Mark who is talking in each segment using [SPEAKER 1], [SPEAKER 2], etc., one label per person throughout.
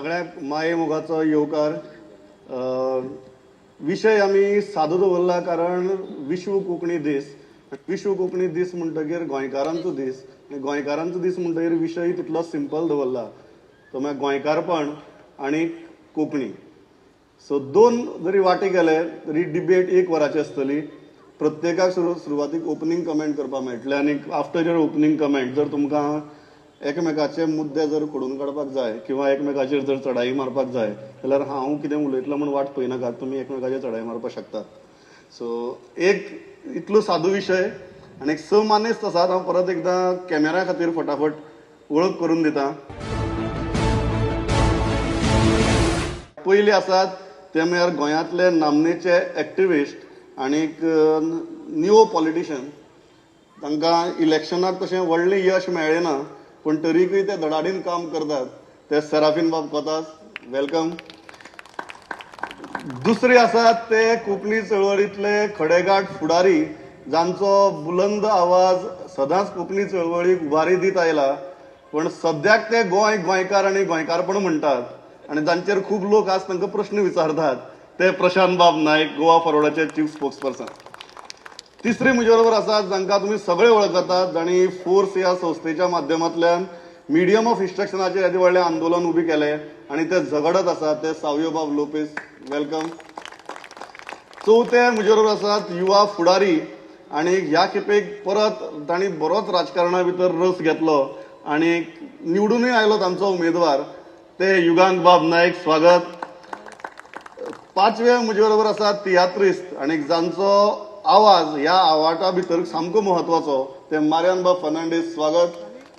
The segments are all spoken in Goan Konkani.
[SPEAKER 1] सगळ्यांक माये मोगाचो येवकार. विशय आमी सादो दवरला कारण विश्व कोंकणी दीस. विश्व कोंकणी दीस म्हणटगीर गोंयकारांचो दीस आनी गोंयकारांचो दीस म्हणटगीर विशय तितलो सिंपल दवरला, तो म्हळ्यार गोंयकारपण आनी कोंकणी. सो दोन जरी वाटे गेले तरी डिबेट एक वराची आसतली. प्रत्येकाक सुरवातीक ओपनींग कमेंट करपाक मेळटलें आनी आफ्टर your opening comment जर तुमकां एकमेकाचे मुद्दे जर खोडून काडपाक जाय किंवा एकमेकाचेर जर चढाई मारपाक जाय जाल्यार हांव कितें उलयतलो म्हूण वाट पळयनाकात, तुमी एकमेकाचेर चढाई मारपाक शकतात. सो एक इतलो सादो विशय आनी स मानेस्त आसात. हांव परत एकदां कॅमेरा खातीर फटाफट वळख करून दिता. पयले आसात ते म्हळ्यार गोंयांतले नामनेचे एक्टिविस्ट आनीक न्यू पॉलिटिशन. तांकां इलेक्शनाक तशें व्हडलें यश मेळ्ळें ना, पूण तरीकय ते धडाडीन काम करतात, ते सेराफीन बाब कोतास, welcome. दुसरे आसात ते कोंकणी चळवळींतले खडेगांठ फुडारी, जांचो बुलंद आवाज सदांच कोंकणी चळवळीक उबारी दीत आयला, पूण सद्याक ते गोंय, गोंयकार आनी गोंयकारपण म्हणटात आनी जांचेर खूब लोक आज तांकां प्रश्न विचारतात, ते प्रशांत बाब नायक, गोवा फॉरवर्डाचे चीफ स्पोक्सपर्सन. तिसरे म्हजे बरोबर आसात जांकां तुमी सगळे वळखतात, जांणी फोर्स ह्या संस्थेच्या माध्यमांतल्यान मिडियम ऑफ इन्स्ट्रक्शनाचेर येदें व्हडलें आंदोलन उबें केलें आनी ते झगडत आसात, ते सावियो बाब लोपेस, welcome. चवथे म्हजे बरोबर आसात युवा फुडारी आनी ह्या खेपेक परत तांणी बरोच राजकारणा भितर रस घेतलो आनी निवडूनय आयलो तांचो उमेदवार, ते युगांक बाब नायक, स्वागत. पांचवे म्हजे बरोबर आसात तियात्रिस्त आनी जांचो आवाज ह्या आवाटा भितर सामको म्हत्वाचो, ते मार्यान बाब फर्नांडीस, स्वागत.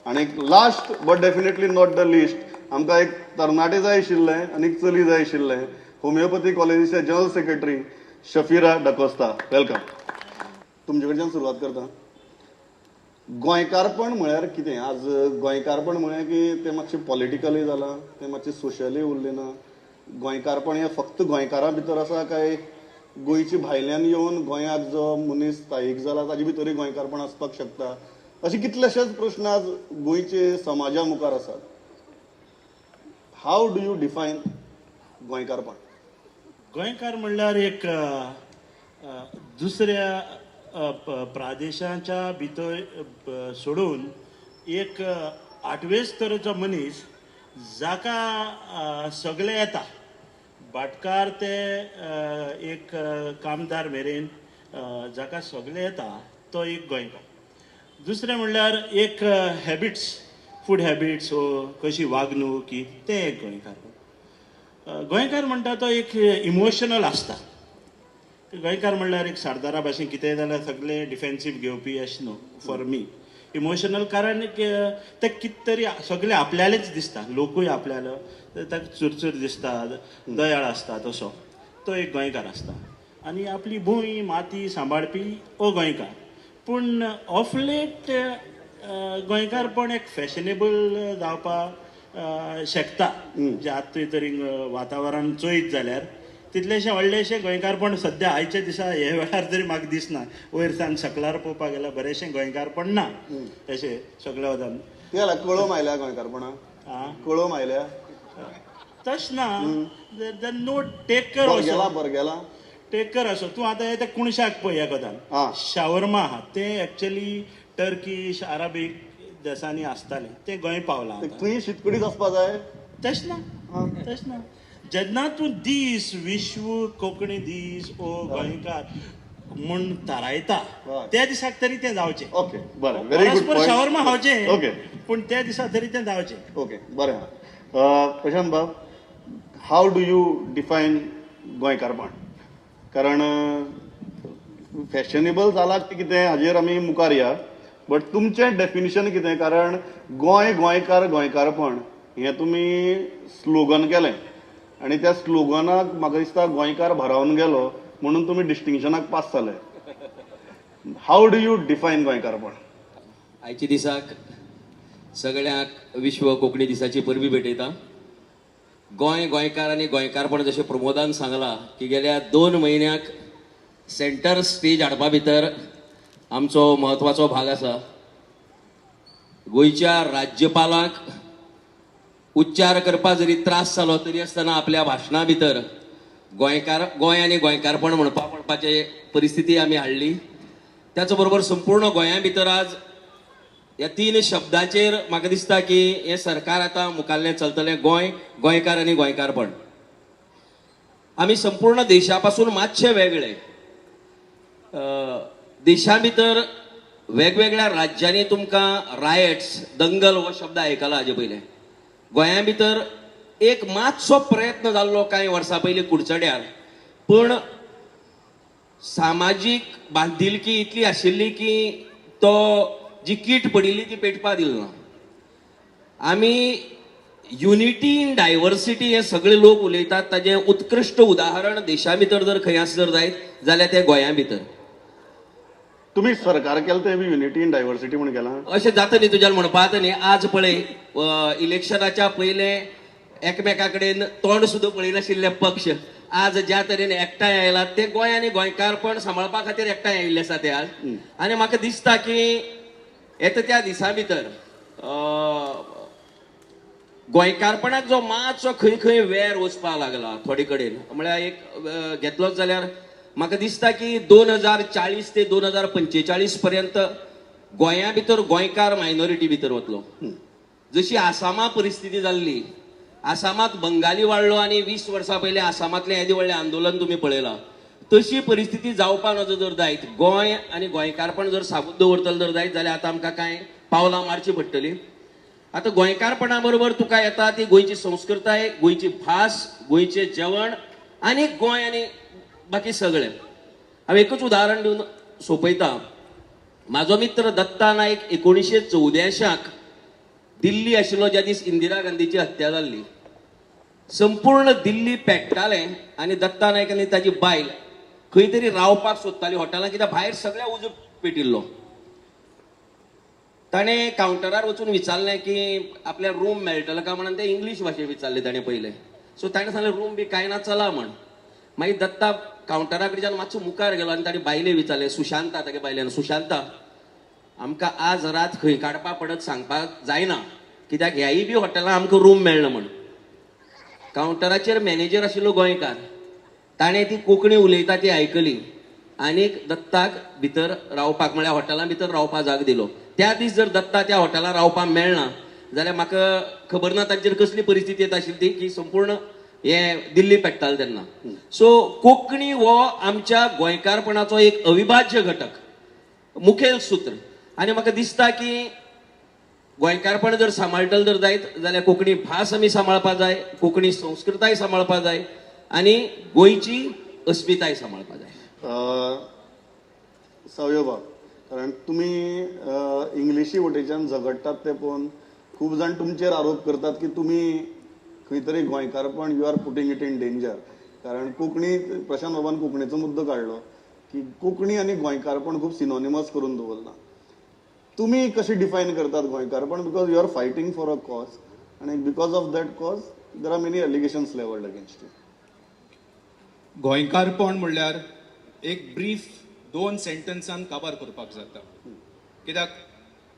[SPEAKER 1] आनी last but definitely not the least, आमकां एक तरणाटे जाय आशिल्लें आनी एक चली जाय आशिल्लें, होमिओपॅथी कॉलेजीचे जनरल सेक्रेटरी शफिरा डकोस्ता, welcome. तुमचे कडच्यान सुरवात करता. गोंयकारपण म्हळ्यार कितें? आज गोंयकारपण म्हळ्यार की तें मातशें पॉलिटिकलय जालां, तें मातशें सोशलय उरलें ना. गोंयकारपण हें फक्त गोंयकारां भितर आसा काय गोंयचे भायल्यान येवन गोंयांत जो मनीस स्थायीक जाला ताजे भितरूय गोंयकारपण आसपाक शकता? अशे कितलेशेच प्रश्न आज गोंयचे समाजा मुखार आसात. How do you define गोंयकारपण?
[SPEAKER 2] गोंयकार म्हणल्यार एक दुसऱ्या प्रादेशाच्या भितर सोडून एक आठवेच तरेचो मनीस जाका सगळें येता, भाटकार ते एक कामदार मेरेन जाका सगळें येता तो एक गोंयकार. दुसरें म्हणल्यार एक हॅबिट्स, फूड हॅबिट्स वो कशी वागणूक की तें एक गोंयकार. गोंयकार म्हणटा तो एक इमोशनल आसता. गोंयकार म्हणल्यार एक सरदारा भाशेन कितेंय जाल्यार सगळें डिफेन्सीव घेवपी अशें न्हू. फॉर मी इमोशनल कारण ते कितें तरी सगळें आपल्यालेच दिसता, लोकूय आपल्यालो, ताका चुरचूर दिसता, दयाळ आसता, तसो तो एक गोंयकार आसता. आनी आपली भूंय माती सांबाळपी हो गोंयकार. पूण ऑफ लेट गोंयकारपण एक फॅशनेबल जावपाक शकता. जे आतां तरी वातावरण चोयत जाल्यार तितलेशें व्हडलेशें गोंयकारपण सद्या आयच्या दिसा हे वेळार तरी म्हाका दिसना. वयर सावन सकलार पळोवपाक गेल्यार बरेंशें गोंयकारपण ना तशें सगळ्या वतान.
[SPEAKER 1] कळम आयल्या गोंयकारपणाक? कळम आयल्या
[SPEAKER 2] तशें ना, नो टेकर
[SPEAKER 1] गेला
[SPEAKER 2] टेकर असो. तूं आतां ते कुणशाक पळय एकोदान शावरमा आहा, तें एक्चुअली टर्कीश अराबीक देसांनी आसतालें, तें गोंय पावलां.
[SPEAKER 1] थंय शीतकडीच आसपा जाय?
[SPEAKER 2] तशें ना, तशें ना. जेन्ना तूं दीस विश्व कोंकणी दीस ओ गोंयकार म्हूण थारायता त्या दिसाक तरी तें जावचें.
[SPEAKER 1] ओके, बरें, व्हेरी गुड.
[SPEAKER 2] शावरमा खावचें, ओके, पूण त्या दिसा तरी तें जावचें.
[SPEAKER 1] ओके, बरें. प्रशांत बाब, how do you define गोंयकारपण? कारण फॅशनेबल जाला की कितें हाजेर आमी मुखार या, बट तुमचें डेफिनिशन कितें? कारण गोंय, गोंयकार, गोंयकारपण हें तुमी स्लोगन केलें आनी त्या स्लोगनाक म्हाका दिसता गोंयकार भारावन गेलो म्हणून तुमी डिस्टिंक्शनाक पास जाले. How do you define गोंयकारपण?
[SPEAKER 3] आयच्या दिसाक सगळ्यांक विश्व कोंकणी दिसाची परबी भेटयता. गोंय, गोंयकार आनी गोंयकारपण जशें प्रमोदान सांगलां की गेल्या 2 म्हयन्याक सेंटर स्टेज हाडपा भितर आमचो म्हत्वाचो भाग आसा. गोंयच्या राज्यपालाक उच्चार करपा जरी त्रास जालो तरी आसतना आपल्या भाशणा भितर गोंयकार, गोंय आनी गोंयकारपण म्हणपा पडपाचे परिस्थिती आमी हाडली. त्याच बरोबर संपूर्ण गोंया भितर आज ह्या 3 शब्दाचेर म्हाका दिसता की हें सरकार आतां मुखाल्लें चलतलें, गोंय, गोंयकार आनी गोंयकारपण. आमी संपूर्ण देशा पासून मातशे वेगळे. देशा भितर वेगवेगळ्या राज्यांनी तुमकां रायट्स, दंगल हो शब्द आयकला हाजे पयलें. गोंया भितर एक मातसो प्रयत्न जाल्लो कांय वर्सां पयलीं कुडचड्यार, पूण सामाजीक बांदिलकी इतली आशिल्ली की तो जी कीट पडिल्ली ती पेटपा दिली ना. आमी युनिटी इन डायवर्सिटी हे सगळे लोक उलयतात, ताजें उत्कृश्ट उदाहरण देशा भितर जर खंय आसा जर जायत जाल्यार तें गोंया भितर.
[SPEAKER 1] तुमी सरकार केलें तें बी युनिटी इन डायवर्सिटी म्हूण केलां?
[SPEAKER 3] अशें जाता न्ही तुज्यान म्हणपा जाता न्ही. आज पळय इलेक्शनाच्या पयलें एकमेका कडेन तोंड सुद्दां पळयनाशिल्ले पक्ष आज ज्या तरेन एकठांय आयला ते गोंय आनी गोंयकारपण सांबाळपा खातीर एकठांय आयिल्ले आसा ते आज. आनी म्हाका दिसता की येता त्या दिसां भितर गोंयकारपणाक जो मातसो खंय खंय वेर वचपाक लागला थोडे कडेन, म्हळ्यार एक घेतलोच जाल्यार म्हाका दिसता की 2040 ते 2045 पर्यंत गोंया भितर गोंयकार मायनॉरिटी भितर वतलो. जशी आसामा परिस्थिती जाल्ली, आसामात बंगाली वाडलो आनी 20 वर्सां पयलीं आसामांतलें येदें व्हडलें आंदोलन तुमी पळयलां, तशी परिस्थिती जावपा नजो जर जायत, गोंय आनी गोंयकारपण जर साबूत दवरतलो जर जायत जाल्यार आतां आमकां कांय पावलां मारचीं पडटलीं. आतां गोंयकारपणा बरोबर तुका येता ती गोंयची संस्कृताय, गोंयची भास, गोंयचें जेवण आनी गोंय आनी बाकी सगळें. हांव एकूच उदाहरण दिवन सोंपयता. म्हाजो मित्र दत्ता नायक 1984 दिल्ली आशिल्लो ज्या दीस इंदिरा गांधीची हत्या जाल्ली. संपूर्ण दिल्ली पेट्टालें आनी दत्ता नायक आनी ताजी बायल खंय तरी रावपाक सोदताली हॉटेलांत, कित्याक भायर सगळ्या उजो पेटिल्लो. ताणें कावंटरार वचून विचारलें की आपल्या रूम मेळटलो काय म्हणून, ते इंग्लीश भाशेन विचारलें ताणें पयलें. सो ताणें सांगलें रूम बी कांय ना, चला म्हण. मागीर दत्ता कावंटरा कडच्यान मातसो मुखार गेलो आनी ताणें बायले विचारलें, सुशांता, तागे बायल्यान, सुशांता आमकां आज रात खंय काडपा पडत सांगपाक जायना, कित्याक ह्याय बी हॉटेलांत आमकां रूम मेळना म्हण. कावंटराचेर मॅनेजर आशिल्लो गोंयकार, ताणें ती कोंकणी उलयता ती आयकली आनीक दत्ताक भितर रावपाक म्हळ्यार हॉटेलां भितर रावपाक जाग दिलो. त्या दीस जर दत्ता त्या हॉटेलांत रावपाक मेळना जाल्यार म्हाका खबर ना तांचेर कसली परिस्थिती येता आशिल्ली ती, की संपूर्ण हें दिल्ली पेट्टालें तेन्ना. सो कोंकणी हो आमच्या गोंयकारपणाचो एक अविभाज्य घटक, मुखेल सूत्र. आनी म्हाका दिसता की गोंयकारपण जर सांबाळटले जर जायत जाल्यार कोंकणी भास आमी सांबाळपा जाय, कोंकणी संस्कृताय सांबाळपा जाय आनी गोंयची अस्मिताय सांबाळपा जाय.
[SPEAKER 1] सावयो बाब, कारण तुमी इंग्लिशी वटेच्यान झगडटात ते पळोवन खूब जाण तुमचेर आरोप करतात की तुमी खंय तरी गोंयकारपण you are putting it in danger. कारण कोंकणी, प्रशांत बाबान कोंकणीचो मुद्दो काडलो की कोंकणी आनी गोंयकारपण खूब सिनोनिमस करून दवरलां. तुमी कशें डिफायन करतात गोंयकारपण? Because you are fighting for a cause आनी because of that cause there are many allegations levelled against you.
[SPEAKER 4] गोंयकारपण म्हणल्यार एक ब्रीफ 2 सेंटन्सान काबार करपाक जाता. कित्याक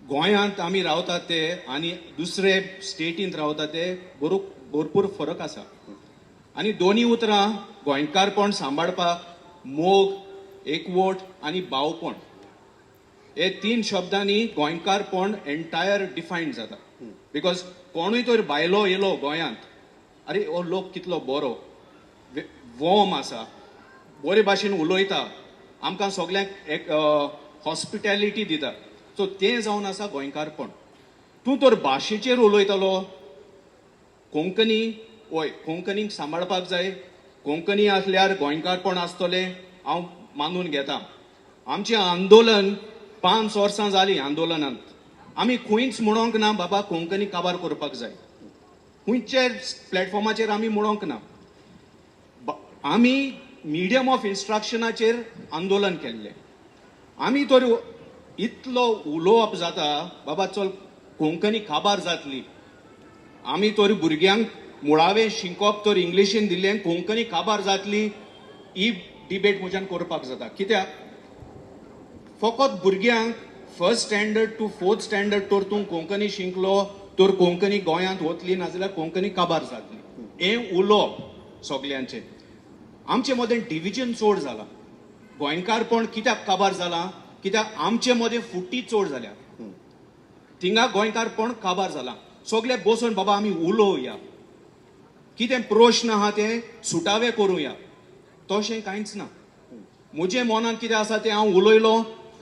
[SPEAKER 4] गोंयांत आमी रावतात ते आनी दुसरे स्टेटींत रावता ते भरपूर फरक आसा. आनी दोनी उतरां गोंयकारपण सांबाळपाक मोग, एकवट आनी भावपण हे 3 शब्दांनी गोंयकारपण एंटायर डिफायन जाता. Because कोणूय तर भायलो येयलो गोंयांत, अरे हो लोक कितलो बरो, वॉर्म आसा, बरे भाशेन उलयता, आमकां सगल्यांक एक हॉस्पिटॅलिटी दिता. सो तें जावन आसा गोंयकारपण. तूं तर भाशेचेर उलयतलो, कोंकणी, हय कोंकणीक सांबाळपाक जाय, कोंकणी आसल्यार गोंयकारपण आसतलें हांव मानून घेता. आमचें आंदोलन 5 वर्सां जालीं आंदोलनांत, आमी खंयच म्हणोंक ना बाबा कोंकणी काबार करपाक जाय, खंयच्या प्लॅटफॉर्माचेर आमी म्हणोंक ना. आमी मिडियम ऑफ इन्स्ट्रक्शनाचेर आंदोलन केल्लें. आमी तर इतलो उलोवप जाता बाबा चल कोंकणी काबार जातली, आमी तर भुरग्यांक मुळावें शिकोवप तर इंग्लिशीन दिल्लें, कोंकणी काबार जातली ही डिबेट म्हज्यान करपाक जाता. कित्याक फकत भुरग्यांक 1st standard to 4th standard तर तूं कोंकणी शिकलो तर कोंकणी गोंयांत वतली, नाजाल्यार कोंकणी काबार जातली. हें उलोवप सगल्यांचें. आमचे मदें डिविजन चड जालां. गोंयकारपण कित्याक काबार जालां? कित्याक आमचे मदें फुटी चड जाल्या. थिंगा गोंयकारपण काबार जालां. सगळे बसून बाबा आमी उलोवया, कितें प्रश्न आहा ते सुटावे करुया, तशें कांयच ना. म्हजे मनांत कितें आसा तें हांव उलयलो,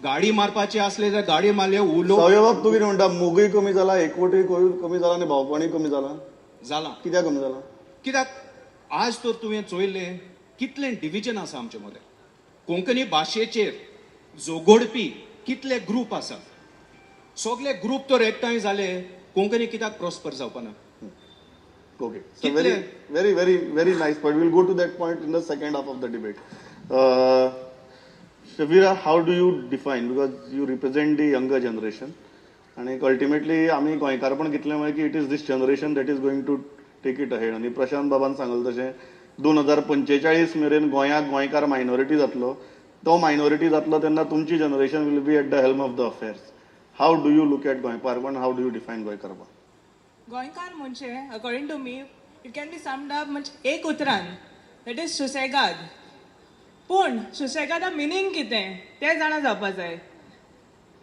[SPEAKER 4] गाडी मारपाची आसले जाल्यार गाडी मारले, उलो.
[SPEAKER 1] सवयबाब, तूं कितें म्हणटा? मोगूय कमी जाला, एकवटूय कमी जाला आनी भावपणूय कमी जाला.
[SPEAKER 4] जालां.
[SPEAKER 1] कित्याक कमी जाला?
[SPEAKER 4] कित्याक आज तर तुवें चोयलें कितलें डिविजन आसा आमचे मदें. कोंकणी भाशेचेर झगडपी कितले ग्रूप आसा. सगले ग्रूप तर एकठांय जाले, कोंकणी कित्याक प्रोस्पर जावपाना?
[SPEAKER 1] Okay, so very very very very nice point. We'll go to that point in the second half of the debate. Shavira, how do you define, because you represent the younger generation आनी अल्टिमेटली आमी गोंयकारपण घेतलें म्हळ्यार की it is this generation that is going to take it ahead. आनी प्रशांत बाबान सांगलें तशें 2045 मेरेन गोंयांत गोंयकार मायनॉरिटी जातलो. तो मायनॉरिटी जातलो तेन्ना तुमची generation will be at the helm of the affairs. How do you look at गोंयकारपण? How do you define गोंयकारपण?
[SPEAKER 5] गोंयकार म्हणजे, according to me, it can be summed up म्हणजे एक उतरान, that is सुसेगाद. पूण सुसेगादा मिनींग कितें तें जाणा जावपा जाय.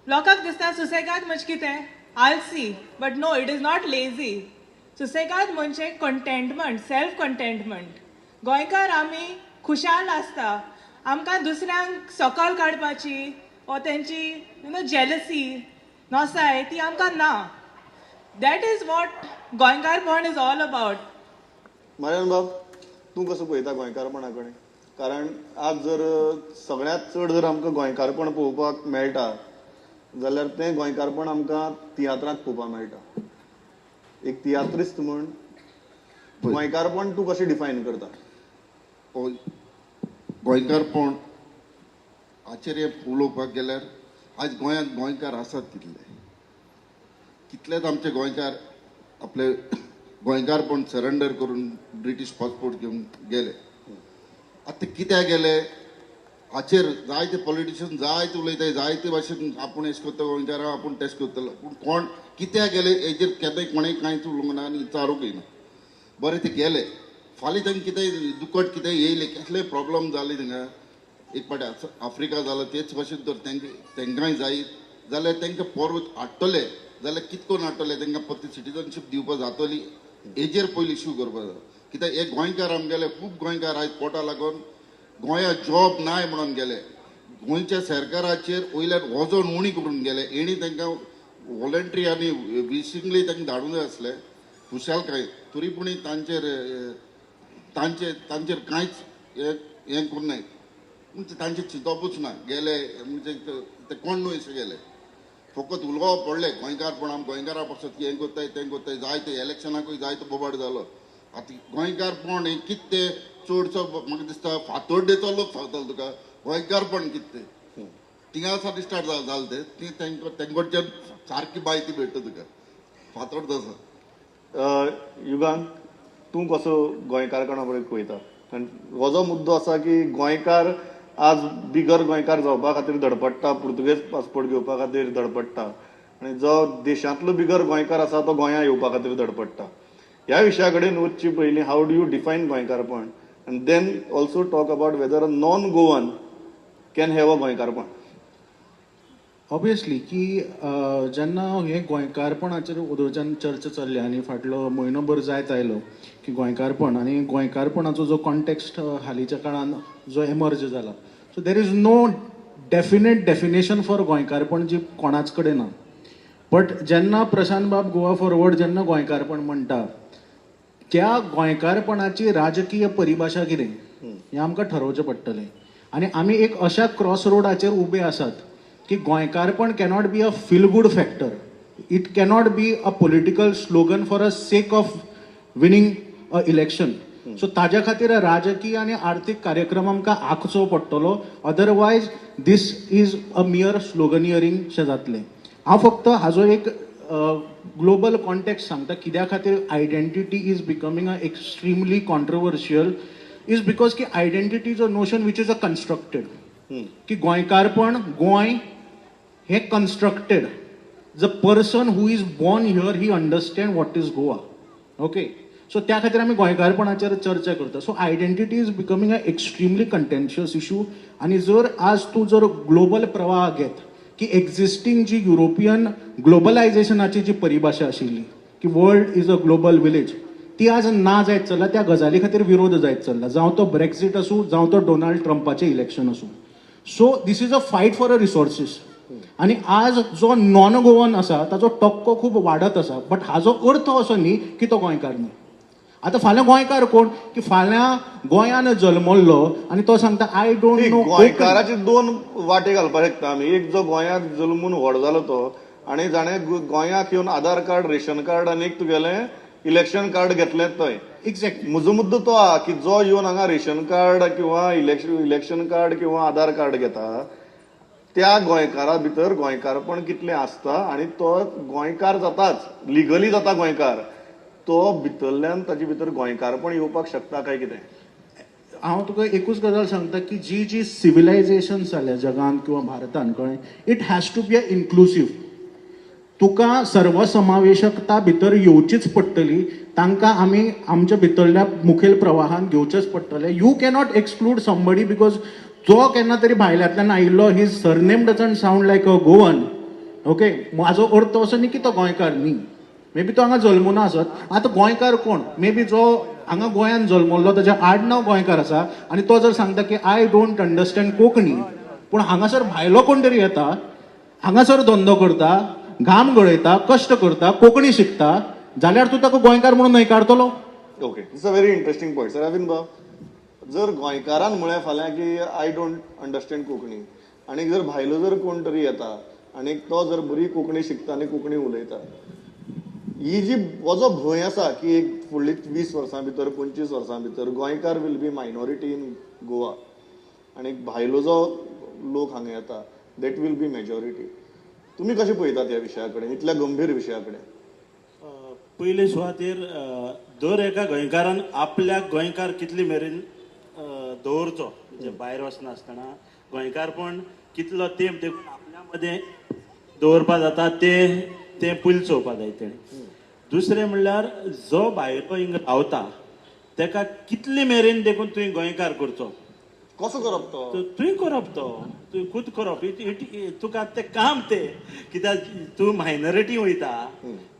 [SPEAKER 5] लोकांक दिसता सुसेगाद म्हणजे कितें, आलसी, but no, it is not lazy. सुसेगाद म्हणजे कंटेंटमेंट, सेल्फ कंटेंटमेंट. गोंयकार आमी खुशाल आसता. आमकां दुसऱ्यांक सकल काडपाची वो तेंची you know jealousy नोसाय ती आमकां ना. That is what गोंयकारपण is all about.
[SPEAKER 1] Marian बाब, तूं कसो पळयता गोंयकारपणा कडेन? कारण आज जर सगळ्यांत चड जर आमकां गोंयकारपण पळोवपाक मेळटा जाल्यार तें गोंयकारपण आमकां तियात्रांत पळोवपाक मेळटा. एक तियात्रिस्त म्हूण गोंयकारपण तूं कशें डिफायन करता?
[SPEAKER 6] गोंयकारपण हाचेर उलोवपाक गेल्यार आज गोंयांत गोंयकार आसात कितले, कितलेच आमचे गोंयकार आपले गोंयकारपण सरेंडर करून ब्रिटीश पासपोर्ट घेवन गेले. आतां कित्याक गेले हाचेर जायते पॉलिटिशियन जायते उलयताय, जायते भाशेन आपूण एश करता गोंयकारां, आपूण तेश करतलो. पूण कोण कित्याक गेले हेजेर केन्नाय कोणें कांयच उलोवंक ना आनी विचारूंकय ना. बरें ते गेले, फाल्यां तांकां कितेंय दुकट कितेंय येयलें, कसलेय प्रॉब्लम जाले थिंगा, एक फावटी आफ्रिका जाला तेच भाशेन तर तांकांय जायत जाल्यार तांकां परत हाडटले जाल्यार कित करून हाडटले, तांकां परती सिटीजनशीप दिवपाक जातली हेजेर पयलीं इश्यू करपाक जाय. कित्याक हे गोंयकार आमगेले खूब गोंयकार आयज पोटा लागून गोंया जॉब नाय म्हणून गेले. गोंयच्या सरकाराचेर वयल्यान वजन उणी करून गेले. हेणी तांकां वॉलंट्री आनी विशिंगली तांकां धाडूंक जाय आसलें खुशालकाय, तरी पूण तांचेर तांचे तांचेर कांयच हें करूं नाय, म्हणजे तांचें चिंतपूच ना. गेले म्हणजे ते कोण न्हय अशें गेले, फकत उलोवप पडलें गोंयकारपण आम गोंयकारा पासत हें करताय तें करताय, जायते इलेक्शनाकूय जायतो बोबाट जालो. आतां गोंयकारपण हें कितें तें चडसो म्हाका दिसता फातोड्डेचो लोक सांगतलो तुका गोंयकारपण कितें तें. थिंगा सावन स्टार्ट जालें तें, ती तेंकडच्यान सारकी म्हायती मेळटा तुका फातोड्डो आसा.
[SPEAKER 1] युगान, तूं कसो गोंयकारपणा कडेन पळयता? कारण हो जो मुद्दो आसा की गोंयकार आज बिगर गोंयकार जावपा खातीर धडपडटा, पुर्तुगेज पासपोर्ट घेवपा खातीर धडपडटा आनी जो देशांतलो बिगर गोंयकार आसा तो गोंया येवपा खातीर धडपडटा. ह्या विशया कडेन वचचे पयलीं how do you define गोंयकारपण and then also talk about whether a non Goan can have a गोंयकारपण.
[SPEAKER 7] Obviously की जेन्ना हें गोंयकारपणाचेर ओदोळच्यान चर्चा चल्ल्या आनी फाटलो म्हयनोभर जायत आयलो की गोंयकारपण आनी गोंयकारपणाचो जो कॉन्टेक्स्ट हालींच्या काळान जो एमर्ज जाला, so there is no definite definition for गोंयकारपण जी कोणाच कडेन ना. बट जेन्ना प्रशांत बाब गोवा फॉरवर्ड जेन्ना गोंयकारपण म्हणटा, त्या गोंयकारपणाची राजकीय परिभाशा कितें हें आमकां ठरोवचें पडटलें. आनी आमी एक अशा क्रॉस रोडाचेर उबे आसात की गोंयकारपण cannot be a feel good factor, it cannot be a political slogan for a sake of winning a election. So ताज्या खातीर राजकीय आनी आर्थीक कार्यक्रम आमकां आंखचो पडटलो, otherwise this is a mere sloganeering शें जातलें. हांव फक्त हाजो एक ग्लोबल कॉन्टेक्स्ट सांगता कित्या खातीर identity is becoming a extremely controversial is because की identity is a notion which is a constructed, की गोंयकारपण गोंय हें constructed. The person who is born here, he understand what is Goa, okay? So त्या खातीर आमी गोंयकारपणाचेर चर्चा करता. So identity is becoming a extremely contentious issue. आनी जर आज तूं जर ग्लोबल प्रवाह घेत की एक्झिस्टींग जी युरोपियन ग्लोबलायझेशनाची जी परिभाशा आशिल्ली की world is a global village, ती आज ना जायत चल्ला. त्या गजाली खातीर विरोध जायत चल्ला, जावं तो ब्रेक्झीट आसूं, जावं तो डोनाल्ड ट्रंपाचें इलेक्शन आसूं. So this is a fight for a resources. आनी आज जो नॉन गोवन आसा ताचो टक्को खूब वाडत आसा, बट हाजो अर्थ असो न्ही की तो गोंयकार न्ही. आतां फाल्यां गोंयकार कोण की फाल्यां गोंयान जल्मल्लो आनी तो सांगता, I don't know.
[SPEAKER 1] गोंयकाराचे दोन वाटे घालपाक शकता आमी. एक, जो गोंयांत जल्मून व्हड जालो तो, आनी जाणें गोंयाक येवन आधार कार्ड, रेशन कार्ड आनी एक तुगेलें इलेक्शन कार्ड घेतलें थंय.
[SPEAKER 7] एक्झॅक्टली.
[SPEAKER 1] म्हजो मुद्दो तो आहा की जो येवन हांगा रेशन कार्ड किंवा इलेक्शन कार्ड किंवा आधार कार्ड घेता, त्या गोंयकारा भितर गोंयकारपण कितलें आसता आनी तो गोंयकार जाताच, लिगली जाता गोंयकार, तो भितरल्यान ताजे भितर गोंयकारपण येवपाक शकता काय कितें?
[SPEAKER 7] हांव तुका एकूच गजाल सांगता की जी जी सिविलायझेशन जाल्या जगान किंवा भारतान, कळ्ळें, it has to be a inclusive. तुका सर्वसमावेशकता भितर येवचीच पडटली. तांकां आमी आमच्या भितरल्या मुखेल प्रवाहान घेवचेच पडटले. You cannot exclude somebody because जो केन्ना तरी भायल्यांतल्यान आयिल्लो, his surname doesn't sound like a Goan, okay? म्हाजो अर्थ असो न्ही की तो गोंयकार न्ही. मे बी तो हांगा जल्मुना आसत. आतां गोंयकार कोण? मे बी जो हांगा गोंयांत जल्मल्लो, ताजें आडनांव गोंयकार आसा आनी तो जर सांगता की I don't understand Konkani, पूण हांगासर भायलो कोण तरी येता, हांगासर धंदो करता, घाम गळयता, कश्ट करता, कोंकणी शिकता, जाल्यार तूं ताका गोंयकार म्हणून न्हयकारतलो?
[SPEAKER 1] Okay, it's a very interesting point. Serafin बाब, जर गोंयकारान म्हळें फाल्यां की I don't understand Konkani, आनी जर भायलो जर कोण तरी येता आनी तो जर बरी कोंकणी शिकता आनी कोंकणी उलयता, ही जी हो जो भंय आसा की एक फुडली 20 वर्सां भितर, 25 वर्सां भितर गोंयकार will be minority in Goa आनी भायलो जो लोक हांगा येता, that will be majority, तुमी कशें पळयतात ह्या विशया कडेन, इतल्या गंभीर विशया कडेन?
[SPEAKER 2] पयले सुवातेर दर एका गोंयकारान आपल्याक गोंयकार कितले मेरेन दवरचो, म्हणजे भायर वचनासतना गोंयकारपण कितलो तेंप देखून आपल्या मदें दवरपा जाता, ते तें पयलीं चोवपा जाय तेणें. दुसरें म्हणल्यार जो भायलो हिंगा रावता तेका कितले मेरेन देखून तुवें गोंयकार करचो.
[SPEAKER 1] कसो करप तो?
[SPEAKER 2] तुवें करप तो, तुवें खुद करप. It it तुका तें काम तें, कित्याक तूं मायनॉरिटी वयता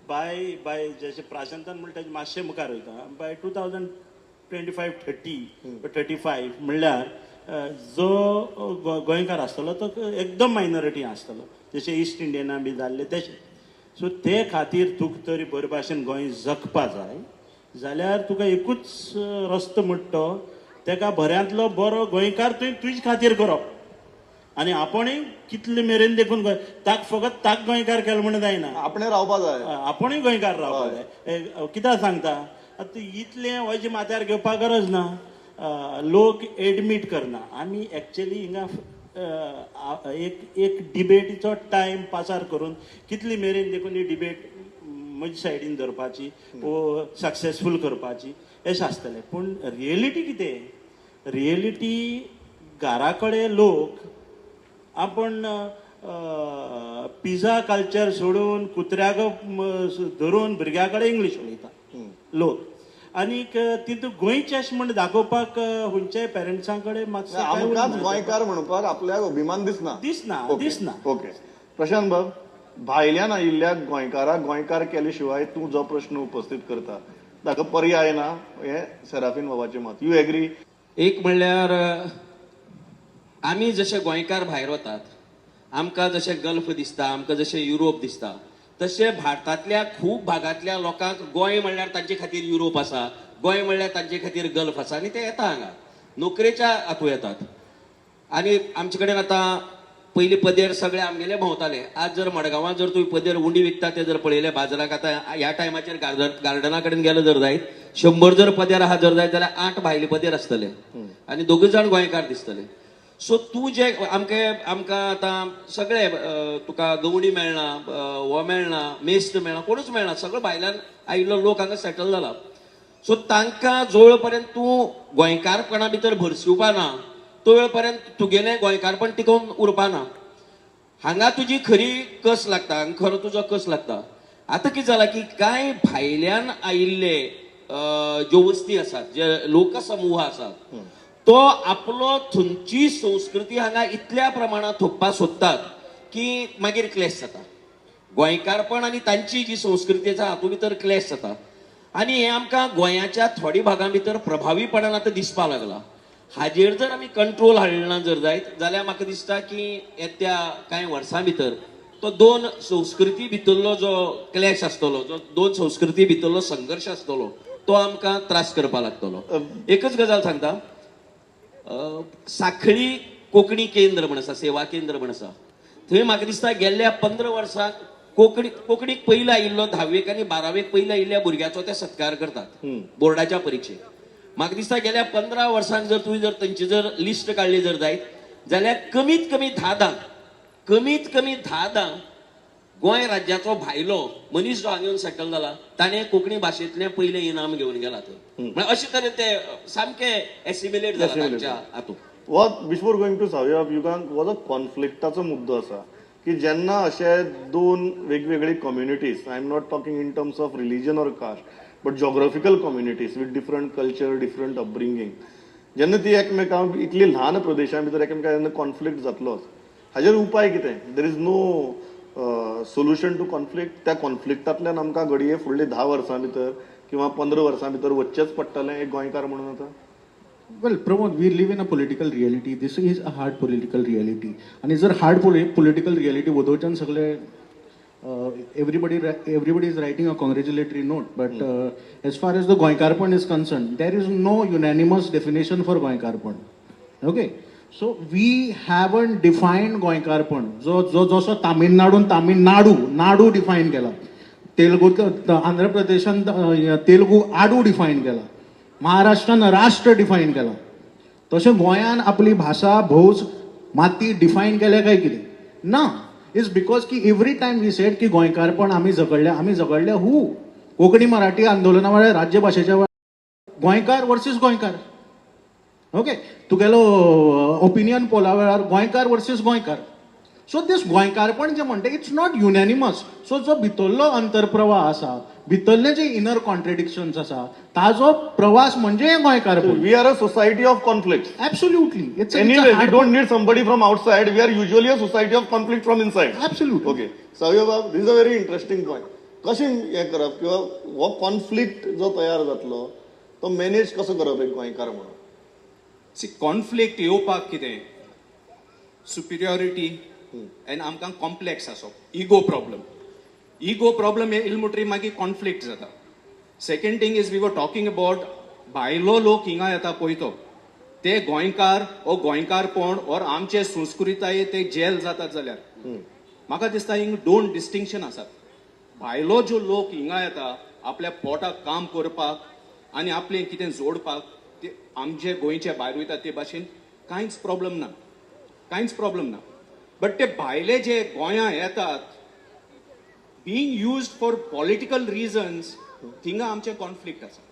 [SPEAKER 2] बाय बाय जशें प्राशांतान म्हणटा, तेजें मातशें मुखार वयता. By 2025, 30, 35 म्हणल्यार जो गोंयकार आसतलो तो एकदम मायनॉरिटी आसतलो, जशें इस्ट इंडियना बी जाल्ले तशें. सो ते खातीर तुका तरी बरे भाशेन गोंय जगपा जाय जाल्यार तुका एकूच रस्तो म्हणटा तो, तेका बऱ्यांतलो बरो गोंयकार तुवें तुजे खातीर करप आनी आपणूय कितले मेरेन देखून गोंय ताक फकत ताक गोंयकार केलो म्हण जायना.
[SPEAKER 1] आपणे रावपा जाय.
[SPEAKER 2] आपणूय गोंयकार रावपा जाय. कित्याक सांगता, आतां इतलें वजें माथ्यार घेवपाक गरज ना. लोक एडमीट करना. आमी एक्चुली हिंगा एक एक डिबेटीचो टायम पासार करून कितली मेरेन देखून ही डिबेट म्हजे सायडीन धरपाची वो सक्सेसफूल करपाची अशें आसतलें. पूण रियलिटी कितें? रियलिटी घरा कडेन लोक आपण पिझ्झा कल्चर सोडून, कुत्र्याक धरून भुरग्या कडेन इंग्लीश उलयता लोक, आनीक तितून गोंयचे अशें म्हण दाखोवपाक खंयच्याय पेरंट्सां कडेन मातसो काय
[SPEAKER 1] आमकांच
[SPEAKER 2] उरना.
[SPEAKER 1] गोंयकार म्हणपाक आपल्याक अभिमान दिसना.
[SPEAKER 2] दिसना. दिसना.
[SPEAKER 1] ओके, प्रशांत बाब, भायल्यान आयिल्ल्या गोंयकाराक गोंयकार केले शिवाय तूं जो प्रश्न उपस्थित करता ताका पर्याय ना, हें सेराफीन बाबाचें मत. You agree?
[SPEAKER 3] एक म्हणल्यार आमी जशे गोंयकार भायर वतात, आमकां जशें गल्फ दिसता, आमकां जशें युरोप दिसता, तशें भारतांतल्या खूब भागांतल्या लोकांक गोंय म्हणल्यार तांचे खातीर युरोप आसा, गोंय म्हणल्यार तांचे खातीर गल्फ आसा आनी ते येता हांगा नोकरेच्या हातूंत येतात. आनी आमचे कडेन आतां पयलीं पदेर सगळे आमगेले भोंवताले. आज जर मडगांवां जर तुवें पदेर उंडी विकता ते जर पळयले बाजाराक, आतां ह्या टायमाचेर गार्डना कडेन गेले जर जायत, 100 जर पदेर आहा जर जायत जाल्यार आठ भायले पदेर आसतले आनी दोगूय जाण गोंयकार दिसतले. सो तूं जे आमके आमकां आतां सगळे तुका गवणी मेळना, हो मेळना, मेस्त मेळना, कोणूच मेळना. सगळो भायल्यान आयिल्लो लोक हांगा सेटल जाला. सो तांकां जो पर्यंत तूं गोंयकारपणा भितर भरसुवपा ना, तो वेळ पर्यंत तुगेलें गोंयकारपण टिकोवन उरपा ना. हांगा तुजी खरी कस लागता, हांगा खरो तुजो कस लागता. आतां कितें जालां की कांय भायल्यान आयिल्ले ज्यो वस्ती आसात, जे लोकसमूह आसात, तो आपलो थंयची संस्कृती हांगा इतल्या प्रमाणात थोपपाक सोदतात की मागीर क्लॅश जाता. गोंयकारपण आनी तांची जी संस्कृती आसा हातूंत भितर क्लॅश जाता आनी हें आमकां गोंयाच्या थोड्या भागां भितर प्रभावीपणान आतां दिसपाक लागला. हाजेर जर आमी कंट्रोल हाडना जर जायत जाल्यार म्हाका दिसता की येत्या कांय वर्सां भितर तो दोन संस्कृती भितरलो जो क्लॅश आसतलो, जो दोन संस्कृती भितरलो संघर्श आसतलो, तो आमकां त्रास करपाक लागतलो. एकच गजाल सांगता, साखळी कोंकणी केंद्र म्हण आसा, सेवा केंद्र म्हण आसा, थंय म्हाका दिसता गेल्ल्या 15 वर्सांक कोंकणीक पयलो आयिल्लो 10वेक आनी 12वेक पयलो आयिल्ल्या भुरग्याचो ते सत्कार करतात बोर्डाच्या परिक्षेक. म्हाका दिसता गेल्या 15 वर्सांक जर तुवें जर थंयची जर लिस्ट काडली जर जायत जाल्यार कमीत कमी 10 कमीत कमी 10 गोंय राज्याचो भायलो मनीस जो हांगा येवन सेटल जाला ताणें कोंकणी भाशेंतलें पयलें इनाम घेवन गेला थंय. म्हळ्यार अशे तरेन ते सामके एसिमिलेट जाला तांच्या हातूंत.
[SPEAKER 1] What before going to सावयबाब, Yugank, हो जो कॉन्फ्लिक्टाचो मुद्दो आसा की जेन्ना अशे दोन वेगवेगळी communities, I am not talking in terms of religion or caste, but geographical communities with different culture, different upbringing, जेन्ना ती एकमेकां इतली ल्हान प्रदेशां भितर एकामेकां जेन्ना कॉन्फ्लिक्ट जातलोच, हाजेर उपाय कितें? There is no solution to conflict. त्या कॉन्फ्लिक्टांतल्यान आमकां घडये फुडले 10 वर्सां भितर किंवा 15 वर्सां भितर वचचेंच पडटलें एक गोंयकार म्हणून आतां.
[SPEAKER 7] Well, Pramod, we live in a political reality. This is a hard political reality. आणि जर हार्ड political reality वदोवच्यान सगळे everybody is writing a congratulatory note, but as far as the गोंयकारपण is concerned, there is no unanimous definition for गोंयकारपण. Okay, so we haven't defined गोंयकारपण. जो जो जसो तामिळनाडून तामिळनाडू नाडू डिफायन केला, तेलुगू आंध्र प्रदेशान तेलुगू आडू डिफायन केला, महाराष्ट्रान राष्ट्र डिफायन केला, तशें गोंयान आपली भाशा, भौस, माती डिफायन केल्या काय कितें ना. Is because की एवरी टायम we said की गोंयकारपण आमी झगडल्या, आमी झगडल्या हू कोंकणी मराठी आंदोलना वेळार, राज्यभाशेच्या वेळार, गोंयकार वर्सीस गोंयकार. ओके, तुगेलो ओपिनियन पोला वेळार गोंयकार वर्सीस गोंयकार. सो दीस गोंयकारपण जें म्हणटा, it's not unanimous. सो जो भितरलो अंतरप्रवाह आसा, भितरले जे इनर कॉन्ट्रेडिक्शन्स आसा, ताजो प्रवास म्हणजे गोंयकारपण.
[SPEAKER 1] We are a society of conflict.
[SPEAKER 7] Absolutely, it's
[SPEAKER 1] Anyway, we don't need somebody from outside. We are usually a society of conflict from inside.
[SPEAKER 7] Absolutely.
[SPEAKER 1] Okay. Savio, this is a very interesting point. कशें हें करप किंवा हो कॉन्फ्लिक्ट जो तयार जातलो तो मॅनेज कसो करप एक गोंयकार म्हणून?
[SPEAKER 4] सी, कॉन्फ्लिक्ट येवपाक कितें, सुपिरियॉरिटी एंड आमकां कॉम्प्लेक्स आसप, इगो प्रॉब्लम. इगो प्रॉब्लम येयली म्हणटरीर मागीर कॉन्फ्लिक्ट जाता. Second thing is, we were talking about भायलो लोक हिंगा येता पळय, तो ते गोंयकार ओ गोंयकारपण और आमचे संस्कृताये ते जेल जातात जाल्यार म्हाका दिसता हिंग दोन डिस्टिंक्शन आसात. भायलो जो लोक हिंगा येता आपल्या पोटाक काम करपाक आनी आपलें कितें जोडपाक, ते आमचे गोंयचे भायर वयता ते भाशेन कांयच प्रॉब्लम ना, कांयच प्रॉब्लम ना. बट ते भायले जे गोंया येतात, being used for political reasons, थिंगा आमचे कॉन्फ्लिक्ट आसा.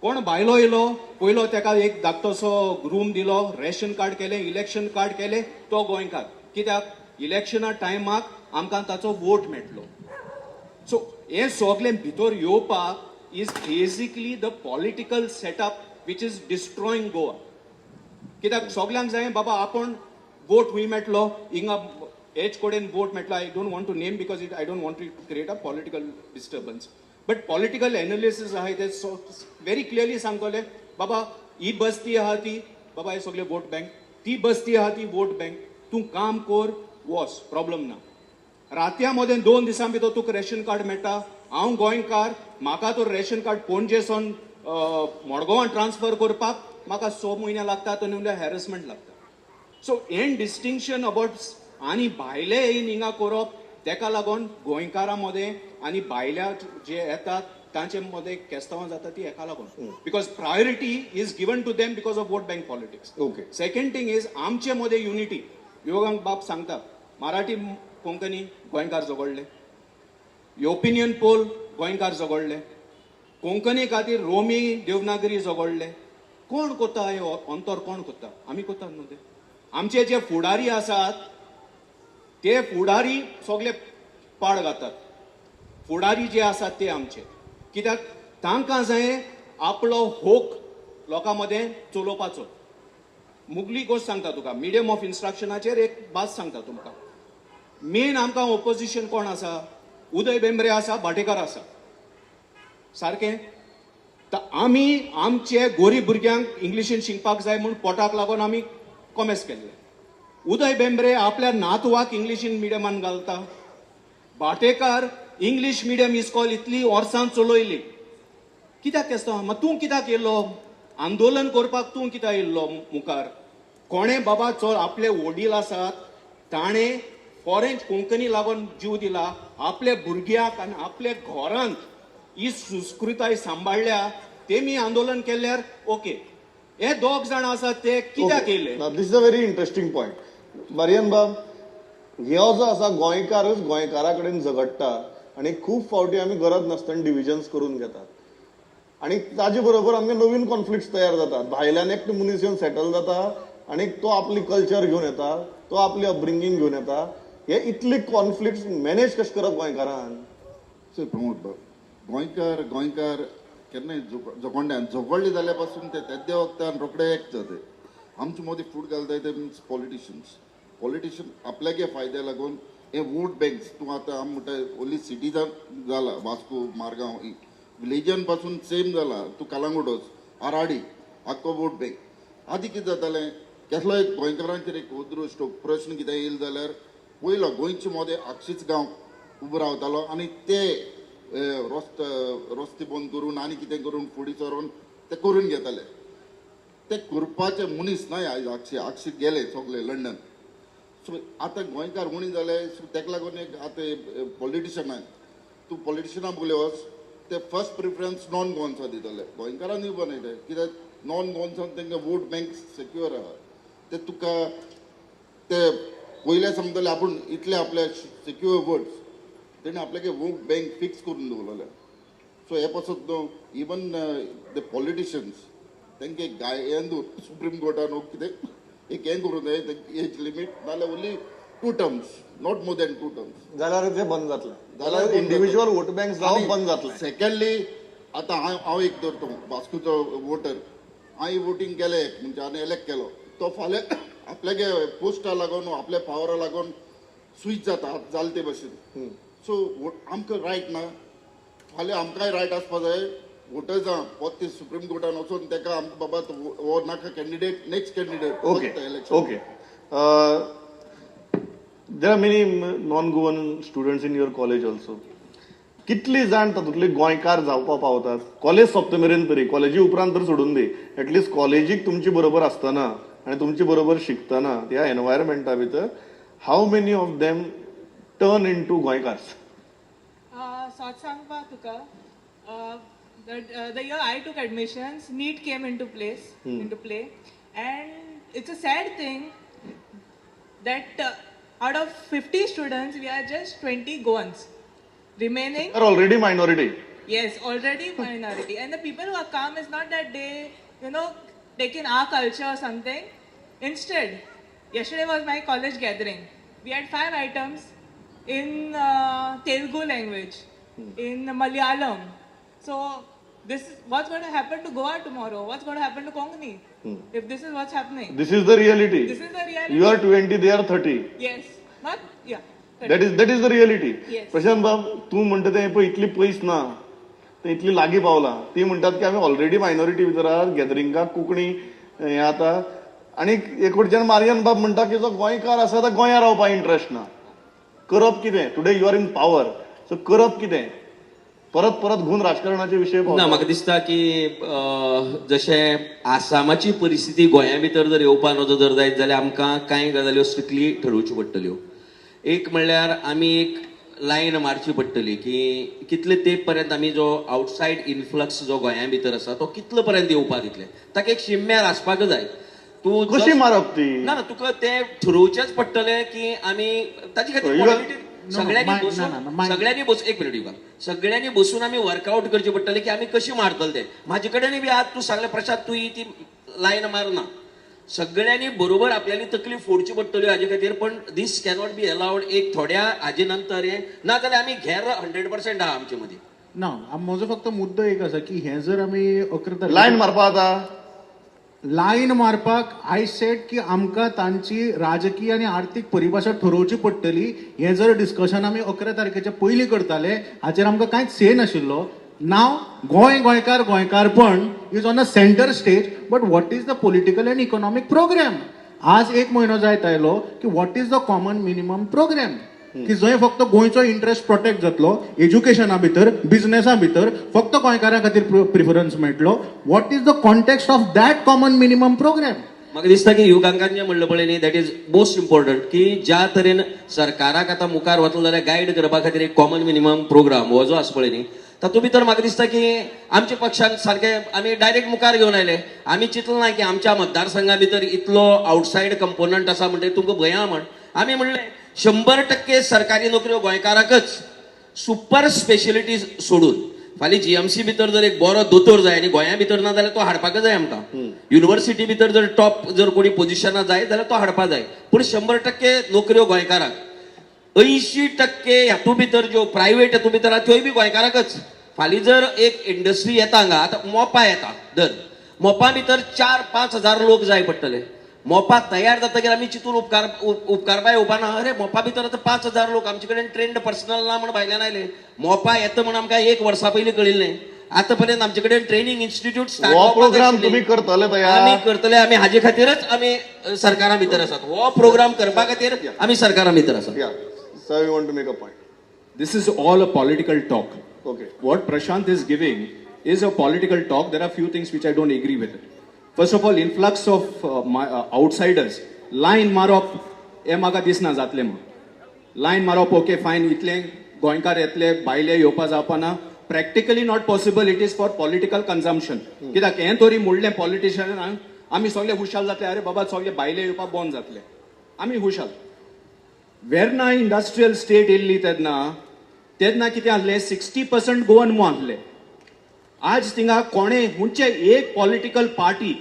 [SPEAKER 4] कोण भायलो येयलो, पयलो तेका एक धाकटोसो रूम दिलो, रेशन कार्ड केलें, इलेक्शन कार्ड केलें, तो गोंयकार. कित्याक? इलेक्शना टायमाक आमकां ताचो वोट मेळटलो. सो हे सगळें भितर येवपाक is basically the political setup which is destroying Goa. कित्याक सगल्यांक जाय बाबा आपूण वोट खंय मेळटलो, हिंगा हेच कडेन वोट मेळटलो. I don't want to name because it I don't want to create a political disturbance, but political analysis आहाय ते व्हेरी क्लियरली सांगतले, बाबा ही बस्ती आहा ती बाबा हे सगळे वोट बँक, ती बस्ती आहा ती वोट बँक. तूं काम कर वोस, प्रॉब्लम ना. रातया मदें 2 दिसां भितर तुका रेशन कार्ड मेळटा. हांव गोंयकार, म्हाका तो रेशन कार्ड पणजेसून मडगांवां ट्रान्सफर करपाक म्हाका 6 म्हयने लागतात आनी हॅरसमेंट लागता. सो हें डिस्टिंक्शन अबाउट आनी भायले येवन हिंगा करप, तेका लागून गोंयकारां मदें आनी भायल्या जे येतात तांचे मदें केस्तांवां जाता ती हेका लागून, because priority is given to them because of vote bank politics. Second thing is आमचे मदें युनिटी. योगांक बाब सांगता, मराठी कोंकणी गोंयकार झगडले, ओपिनियन पोल गोंयकार झगडले, कोंकणी खातीर रोमी देवनागरी झगडले. कोण कोता हे अंतर? कोण कोता? आमी कोतात न्हू ते. आमचे जे फुडारी आसात. ते फुडारी सगळे पाड घातात. फुडारी जे आसात ते आमचे, कित्याक तांकां जाय आपलो होक लोकां मदें चलोवपाचो. मुगली गोश्ट सांगता तुका, मिडियम ऑफ इन्स्ट्रक्शनाचेर एक भास सांगता तुमकां. मेन आमकां ओपोजिशन कोण आसा? उदय बेंब्रे आसा, भाटेकार आसा, सारकें. तर आमी आमचे गोरीब भुरग्यांक इंग्लिशीन शिकपाक जाय म्हूण पोटाक लागून आमी कॉमेस केल्ले. उदय बेंब्रे आपल्या नातवाक इंग्लिशीन मिडियमान घालता. भाटेकार इंग्लीश मिडियम इस्कॉल इतली वर्सां चलयली. कित्याक केसतो? मागीर तूं कित्याक येयलो आंदोलन करपाक? तूं कित्याक येयल्लो मुखार? कोणें बाबा चल आपले वडील आसात ताणें फॉरेन कोंकणी लागून जीव दिला, आपल्या भुरग्याक आनी आपल्या घरांत ही संस्कृताय सांबाळ्ळ्या, तेमी आंदोलन केल्यार ओके. हे दोग जाण आसात ते कित्याक येयले?
[SPEAKER 1] This is a very interesting point. Marian बाब, हो जो आसा गोंयकारच गोंयकारा कडेन झगडटा आनी खूब फावटी आमी गरज नासतना डिविजन्स करून घेतात आनी ताजे बरोबर आमगे नवीन कॉन्फ्लिक्ट्स तयार जातात. भायल्यान एकटो मनीस येवन सेटल जाता आनी तो आपली कल्चर घेवन येता, तो आपली अपब्रिंगींग घेवन येता. हे इतली कॉन्फ्लिक्ट्स मॅनेज कशें करप गोंयकारान?
[SPEAKER 6] सर प्रमोद बाब, गोंयकार गोंयकार केन्नाय झगडले झगडले जाल्यार पासून ते तेद्या वखदान रोखडे एक जाते. आमचे मदीं फूट घालताय ते मिन्स पॉलिटिशियन्स. पॉलिटिशियन आपल्यागे फायद्या लागून हे वोट बँक्स. तूं आतां आमी म्हणटा ओन्ली सिटीजान जाला, वास्को मारगांव विलेजान पासून सेम जाला. तूं कलांगूट वच, आराडी, आख्खो वोट बँक. आदी कितें जातालें, केसलो एक गोंयकारांचेर एक अदृश्ट प्रश्न कितें येयलो जाल्यार पयलो गोंयचे मदें आक्षीच गांव उबो रावतालो आनी ते रस्ते बंद करून आनी कितें करून फुडें सरून ते करून घेताले. ते करपाचे मनीस न्हय आयज. आक्षी आक्षी गेले सगळे लंडन. सो आतां गोंयकार उणी जाले. सो ताका लागून एक आतां पॉलिटिशनाक तूं पॉलिटिशना बगले वच, ते फर्स्ट प्रिफरन्स नॉन गोवन्सा दितले, गोंयकारान दिवपा न्हय ते. कित्याक नॉन गोवन्सान तांकां वोट बँक सेक्युअर आहा. ते तुका ते पयले समजले आपूण इतले आपले सेक्युअर वोट्स तेणें आपल्यागे वोट बँक फिक्स करून दवरलें. सो हे पासत न्हू इवन the politicians तांकां एक गाय हें दवर सुप्रीम कोर्टान कितें एक हें करूं जाय, एज लिमीट, नाजाल्यार only 2 terms, not more than 2 terms.
[SPEAKER 1] जाल्यार तें बंद जातलें, जाल्यार इंडिविज्युअल वोट बँक जावप बंद जातलें.
[SPEAKER 6] सेकंडली आतां हांव एक धरतो वास्कोचो वोटर, हांवें वोटींग केलें म्हणजे आनी एलेक्ट केलो, तो फाल्यां आपल्यागे पोस्टा लागून आपल्या पावरा लागून स्विच जाता जाल ते भशेन. सो आमकां रायट ना, फाल्यां आमकांय रायट आसपा जाय. वोटर्सां पोत्ते सुप्रीम कोर्टान वचून ताका आमकां बाबा हो नाका candidate, next candidate.
[SPEAKER 1] Okay okay. There are many non Goan students in your college also. कितली जाण तातूंतले गोंयकार जावपाक पावतात कॉलेज सोंपता मेरेन तरी? कॉलेजी उपरांत तर सोडून दी, एटलिस्ट कॉलेजीक तुमचे बरोबर आसतना आनी तुमचे बरोबर शिकतना ह्या एनवायरमेंटा भितर how many of them turn into गोंयकार्स?
[SPEAKER 5] सत सांगपाक तुका, the year I took admissions, NEET came into play, and it's a sad thing that out of 50 students, we are just 20 Goans. Remaining
[SPEAKER 1] are already minority.
[SPEAKER 5] Yes, already minority. And the people who are calm is not that they, you know, take in our culture or something. Instead, yesterday was my college gathering. We had 5 items in Telugu language, in Malayalam. So this is what's going to happen to Goa tomorrow. What's going to happen to Konkani if this is what's happening?
[SPEAKER 1] This is the reality.
[SPEAKER 5] This is the reality.
[SPEAKER 1] You are 20, they are 30.
[SPEAKER 5] Yes. Not, yeah.
[SPEAKER 1] That is the reality.
[SPEAKER 5] Yes.
[SPEAKER 1] Prashant बाब, तूं म्हणटा तें पळय इतली पयस ना, तें इतली लागीं पावलां. ती म्हणटात की आमी ऑलरेडी मायनॉरिटी भितर आहात, गॅदरिंगाक कोंकणी हें आतां. आनी एक वटेच्यान मारियन बाब म्हणटा की जो गोंयकार आसा तो गोंया रावपाक इंट्रस्ट ना. करप कितें? Today you are in power, so करप कितें? परत परत घुवन राजकारणाचे विशय
[SPEAKER 3] ना. म्हाका दिसता की जशें आसामाची परिस्थिती गोंया भितर जर येवपा नजो जर जायत जाल्यार आमकां कांय गजाल्यो स्ट्रिक्टली ठरोवच्यो पडटल्यो. एक म्हणल्यार आमी एक लायन मारची पडटली की कितले तेंप पर्यंत आमी जो आवटसायड इन्फ्लक्स जो गोंया भितर आसा तो कितलो पर्यंत येवपाक दितले, ताका एक शिम्यार आसपाक जाय. तूं
[SPEAKER 1] कशी मारप ती?
[SPEAKER 3] ना ना, तुका तें ठरोवचेंच पडटलें की आमी ताचे खातीर सगळ्यांनी बसून, एक मिनिट युगा, सगळ्यांनी बसून आमी वर्कआउट करचें पडटलें की आमी कशी मारतले ते. म्हाजे कडेन बी आज तूं सांगलें प्रशांत, तूं ही ती लायन मारना. सगळ्यांनी बरोबर आपल्याली तकली फोडची पडटली हाजे खातीर. पण दीस कॅनॉट बी अलावड. एक थोड्या हाजे नंतर हे ना जाल्यार आमी घेर 100% आहा आमचे मदीं.
[SPEAKER 7] ना, म्हजो फक्त मुद्दो एक आसा की हें जर आमी 11 तारखेर
[SPEAKER 1] लायन मारपा आतां
[SPEAKER 7] लायन मारपाक I said की आमकां तांची राजकीय आनी आर्थीक परिभाशा ठरोवची पडटली. हें जर डिस्कशन आमी 11 तारखेच्या पयलीं करताले, हाचेर आमकां कांयच से नाशिल्लो. नाव गोंय, गोंयकार, गोंयकारपण is on a center stage, but what is the political and economic program? आज एक म्हयनो जायत आयलो की what is the common minimum program की जंय फक्त गोंयचो इंट्रस्ट प्रोटेक्ट जातलो, एज्युकेशना भितर, बिझनेसा भितर फक्त गोंयकारां खातीर प्रिफरन्स मेळटलो? What is the context of that common minimum program?
[SPEAKER 3] म्हाका दिसता की युगांकान जें म्हणलें पळय न्ही, that is most important, की ज्या तरेन सरकाराक आतां मुखार वतलो जाल्यार गायड करपा खातीर एक कॉमन मिनिमम प्रोग्राम हो जो आसा पळय न्ही, तातूंत भितर म्हाका दिसता की आमच्या पक्षान सारकें आमी डायरेक्ट मुखार घेवन आयले. आमी चिंतलें ना की आमच्या मतदारसंघा भितर इतलो आवटसायड कंपोनंट आसा म्हणटकीर तुमकां भंय म्हण आमी म्हणलें 100% सरकारी नोकऱ्यो गोंयकाराकच, सुपर स्पेशलिटी सोडून. फाल्यां जीएमसी भितर जर एक बरो दोतोर जाय आनी गोंया भितर ना जाल्यार तो हाडपाकच जाय आमकां. युनिव्हर्सिटी भितर जर टॉप जर कोणी पोझिशनां जाय जाल्यार तो हाडपा जाय. पूण 100% नोकऱ्यो गोंयकाराक, 80% हातूंत भितर ज्यो प्रायवेट हातूंत भितर आहा त्योय बी गोंयकाराकच. फाल्यां जर एक इंडस्ट्री येता हांगा, आतां मोपा येता, धर मोपा भितर 4-5 हजार लोक जाय पडटले. मोपा तयार जातकीर आमी चिंतून उपकारपा येवपा ना, अरे मोपा भितर आतां 5,000 लोक आमचे कडेन ट्रेंड पर्सनल ना म्हण भायल्यान आयले. मोपा येता म्हण आमकां एक वर्सा पयलीं कळिल्लें. आतां पर्यंत आमचे कडेन ट्रेनिंग इन्स्टिट्यूट
[SPEAKER 1] हो प्रोग्राम तुमी करतले तयार?
[SPEAKER 3] आमी करतले. आमी हाजे खातीरच आमी सरकारा भितर आसात. हो प्रोग्राम करपा खातीर आमी सरकारा भितर आसात.
[SPEAKER 1] Yeah, sir, you want to make a point?
[SPEAKER 4] This is all a political talk. What Prashant is giving is a political talk. There are few things which I don't agree with. First of all, influx of outsiders, line मारप हे म्हाका दिसना जातलें म्हूण. लायन मारप, ओके फायन, इतले गोंयकार येतले, भायले येवपा जावपा ना, practically not possible. It is for political consumption. कित्याक हें तरी म्हणलें पॉलिटिशियनांक, आमी सगळे हुशाल जातले. अरे बाबा, सगळे भायले येवपा बंद जातले, आमी हुशाल. वेर्ना इंडस्ट्रियल स्टेट येयल्ली तेन्ना, तेन्ना कितें आहलें? 60% गोवन मो आहले. आज थिंगा कोणे हुंचे एक पॉलिटिकल पार्टी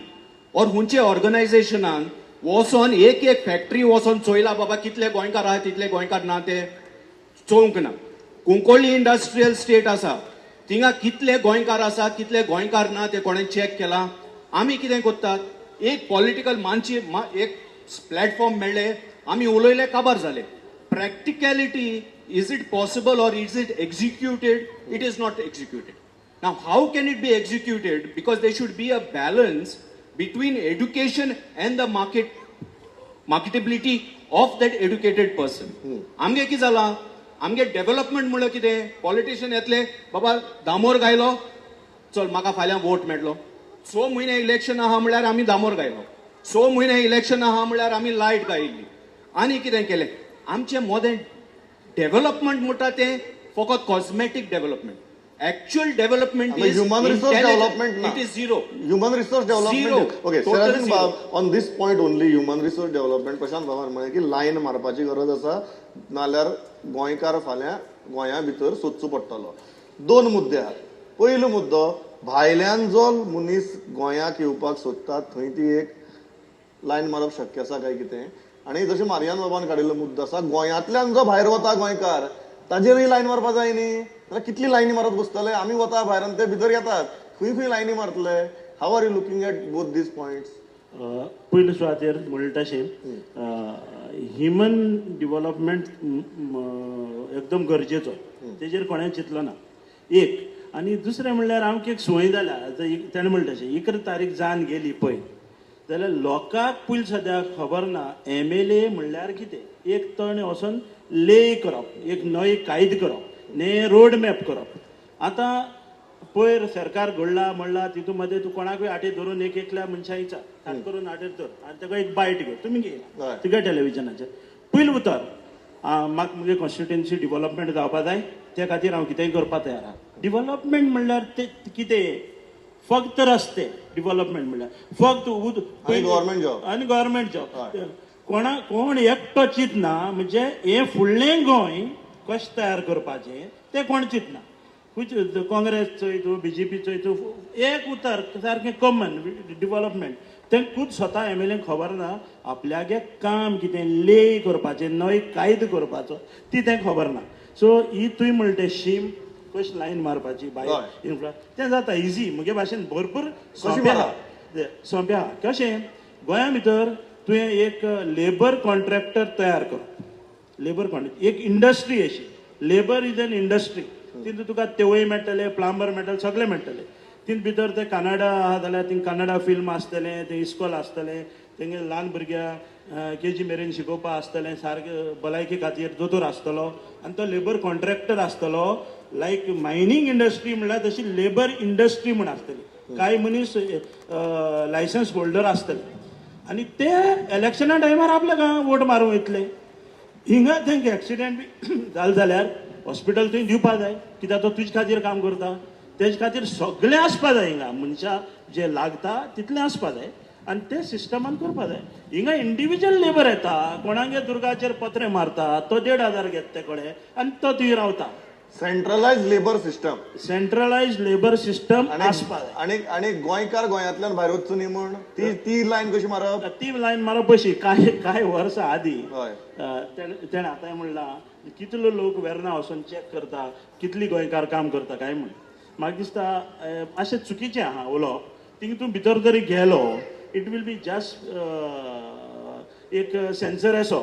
[SPEAKER 4] और हुंचे ऑर्गनायझेशनान वचोन एक एक फॅक्टरी वचोन चोयला, बाबा कितले गोंयकार आहा, तितले गोंयकार ना, ते चोवंक ना. कुंकळ्ळी इंडस्ट्रियल स्टेट आसा, थिंगा कितले गोंयकार आसा, कितले गोंयकार ना, ते कोणें चॅक केला? आमी कितें करतात? एक पॉलिटिकल मानची एक प्लॅटफॉर्म मेळ्ळे, आमी उलयले, काबार जाले. Practicality, is it possible or is it executed? It is not executed. Now, how can it be executed? Because there should be a balance between education and the market, marketability of that educated person. आमगे कितें जालां? आमगे डेव्हलपमेंट म्हणल्यार कितें? पॉलिटिशियन येतले, बाबा दामोर गायलो, चल म्हाका फाल्यां वोट मेळटलो. 6 म्हयने इलेक्शन आहा म्हणल्यार आमी दामोर गायलो, 6 म्हयने इलेक्शन आहा म्हणल्यार आमी लायट गायिल्ली आनी कितें केलें. आमचे मोदें डेव्हलपमेंट म्हणटा तें फकत कॉस्मेटीक डेव्हलपमेंट. Actual development
[SPEAKER 1] आतां
[SPEAKER 4] is
[SPEAKER 1] human resource development ना.
[SPEAKER 4] It is zero.
[SPEAKER 1] Human resource development.
[SPEAKER 4] Zero.
[SPEAKER 1] Okay.
[SPEAKER 4] Total
[SPEAKER 1] Serafin
[SPEAKER 4] zero.
[SPEAKER 1] बाब, on this point only, human resource development, Prashant बाबान म्हणलें की लायन मारपाची गरज आसा, नाल्यार गोंयकार फाल्यां गोंया भितर सोदचो पडटलो. दोन मुद्दे आहात. पयलो मुद्दो, भायल्यान जो मनीस गोंयाक येवपाक सोदता थंय ती एक लायन मारप शक्य आसा काय कितें? आनी जशें मारियान बाबान काडिल्लो मुद्दो आसा, गोंयांतल्यान जो भायर वता गोंयकार ताजेरय लायन मारपा जाय न्ही. जाल्यार कितली लायनी मारत बसतले? आमी वता भायर आनी ते भितर येतात. खंय खंय लायनी मारतले? How are you looking at both these points?
[SPEAKER 2] पयले सुवातेर म्हणलें तशें ह्युमन डिवलपमेंट एकदम गरजेचो, तेजेर कोणें चिंतलो ना एक. आनी दुसरें म्हणल्यार आमकां एक संवय जाल्या. आतां तेणें म्हणलें तशें 11 तारीख जावन गेली पळय जाल्यार लोकांक पयलीं सद्याक खबर ना एमएलए म्हणल्यार कितें. एक ताणें वचोन ले करप, एक नवी कायदे करप, ने रोड मॅप करप. आतां पयर सरकार घडला म्हणला, तितून मदें तूं कोणाकूय आटेर धरून एक एकल्या मनशा विचार, थाट करून आटेर धर आनी ताका एक बायट घे, तुमी घेयला तुगे टेलिविजनाचेर. पयलें उतर, म्हाका मुगे कॉन्स्टिट्युएन्सी डिवलपमेंट जावपा जाय, त्या खातीर हांव कितेंय करपा तयार आहा. डिवलपमेंट म्हणल्यार ते कितें? फक्त रस्ते डिवलपमेंट म्हणल्यार फक्त
[SPEAKER 1] आनी government job.
[SPEAKER 2] आनी गव्हर्मेंट जॉब. कोणा कोण एकटो चिंतना म्हणजे हें फुडलें गोंय कशें तयार करपाचें तें कोण चिंतना. खंयचे काँग्रेस चोय तूं, बीजेपी चोय तूं, एक उतर सारकें कॉमन, डिवलपमेंट. तें खूद स्वता एमएलए खबर ना आपल्यागे काम कितें ले करपाचें, नवे कायदो करपाचो, ती तें खबर ना. सो ही तुवें म्हणटा ते शीम कशी लायन मारपाची बाय इन्फ्रा तें जाता इजी म्हगे भाशेन भरपूर सोंपें आहा, सोंपें आहा. कशें गोंया भितर तुवें एक लेबर कॉन्ट्रॅक्टर तयार करप, लेबर कॉन्ट्रॅक्ट एक इंडस्ट्री अशी, लेबर is an industry. तितून तुका तेवय मेळटले, प्लांबर मेळटले, सगळे मेळटले. तितून भितर ते कानाडा आहा जाल्यार थिंग कानाडा फिल्म आसतलें, तें इस्कॉल आसतलें, तेंगे ल्हान भुरग्यां केजी मेरेन शिकोवपा आसतलें, सारकें भलायकी खातीर दोतोर आसतलो आनी तो लेबर कॉन्ट्रॅक्टर आसतलो. लायक मायनींग इंडस्ट्री म्हणल्यार तशी लेबर इंडस्ट्री म्हूण आसतली. कांय मनीस लायसन्स होल्डर आसतले आनी ते इलेक्शना टायमार आपल्या गांवां वोट मारूंक वयतले. हिंगा तेंका एक्सिडेंट बी जालें जाल्यार हॉस्पिटल थंय दिवपा जाय, कित्याक तो तुजे खातीर काम करता. तेजे खातीर सगळें आसपा जाय हिंगा, मनशां जें लागता तितलें आसपा जाय आनी ते सिस्टमान करपा जाय. हिंगा इंडिविज्युअल लेबर येता, कोणागे दुर्गाचेर पत्रे मारता, तो 1500 घेता ते कडेन आनी तो थंय रावता.
[SPEAKER 1] Centralise labour system,
[SPEAKER 2] centralise labour system आसपा जाय.
[SPEAKER 1] आनी आनी गोंयकार गोंयांतल्यान भायर वचचो न्ही म्हूण ती ती लायन कशी मारप?
[SPEAKER 2] ती लायन मारप अशी, कांय कांय वर्सां आदीं तेणें आतां म्हणलां कितलो लोक वेर्ना वचून चॅक करता कितली गोंयकार काम करता काय म्हूण. म्हाका दिसता मातशें चुकीचें आहा उलोवप. थिंग तूं भितर जरी गेलो it will be just एक सेन्सर असो,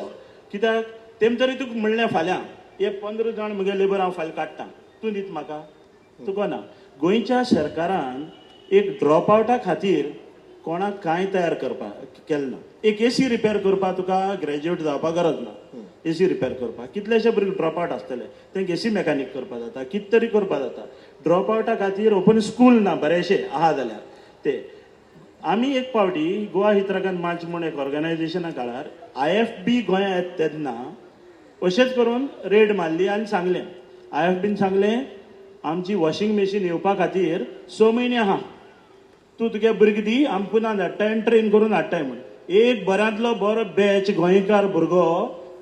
[SPEAKER 2] कित्याक तेम तरी तुका म्हणलें फाल्यां हे 15 जाण म्हगे लेबर हांव फाल्यां काडटा, तूं दित म्हाका, तुका ना. गोंयच्या सरकारान एक ड्रॉप आवटा खातीर कोणाक कांय तयार करपाक केलें ना. एक एसी रिपेर करपाक तुका ग्रॅज्युएट जावपाक गरज ना. एसी रिपेर करपाक कितलेशे भुरगे ड्रॉप आवट आसतले, तांकां एसी मेकॅनीक करपाक जाता, कितें तरी करपाक जाता. ड्रॉप आवटा खातीर ओपन स्कूल ना बरेशे आहा जाल्यार ते आमी एक पावटी गोवा हितराखण मंच म्हूण एक ऑर्गनायझेशना काळार IFB गोंया येता तेन्ना अशेंच करून रेड मारली आनी सांगलें, IFBन सांगलें आमची वॉशिंग मशीन येवपा खातीर 6 म्हयने आहा, तूं तुगे भुरगे दी, आमी पुना धाडटाय आनी ट्रेन करून हाडटाय म्हूण. एक बऱ्यांतलो बरो बॅच गोंयकार भुरगो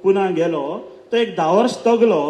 [SPEAKER 2] पुना गेलो, तो एक 10 वर्स तगलो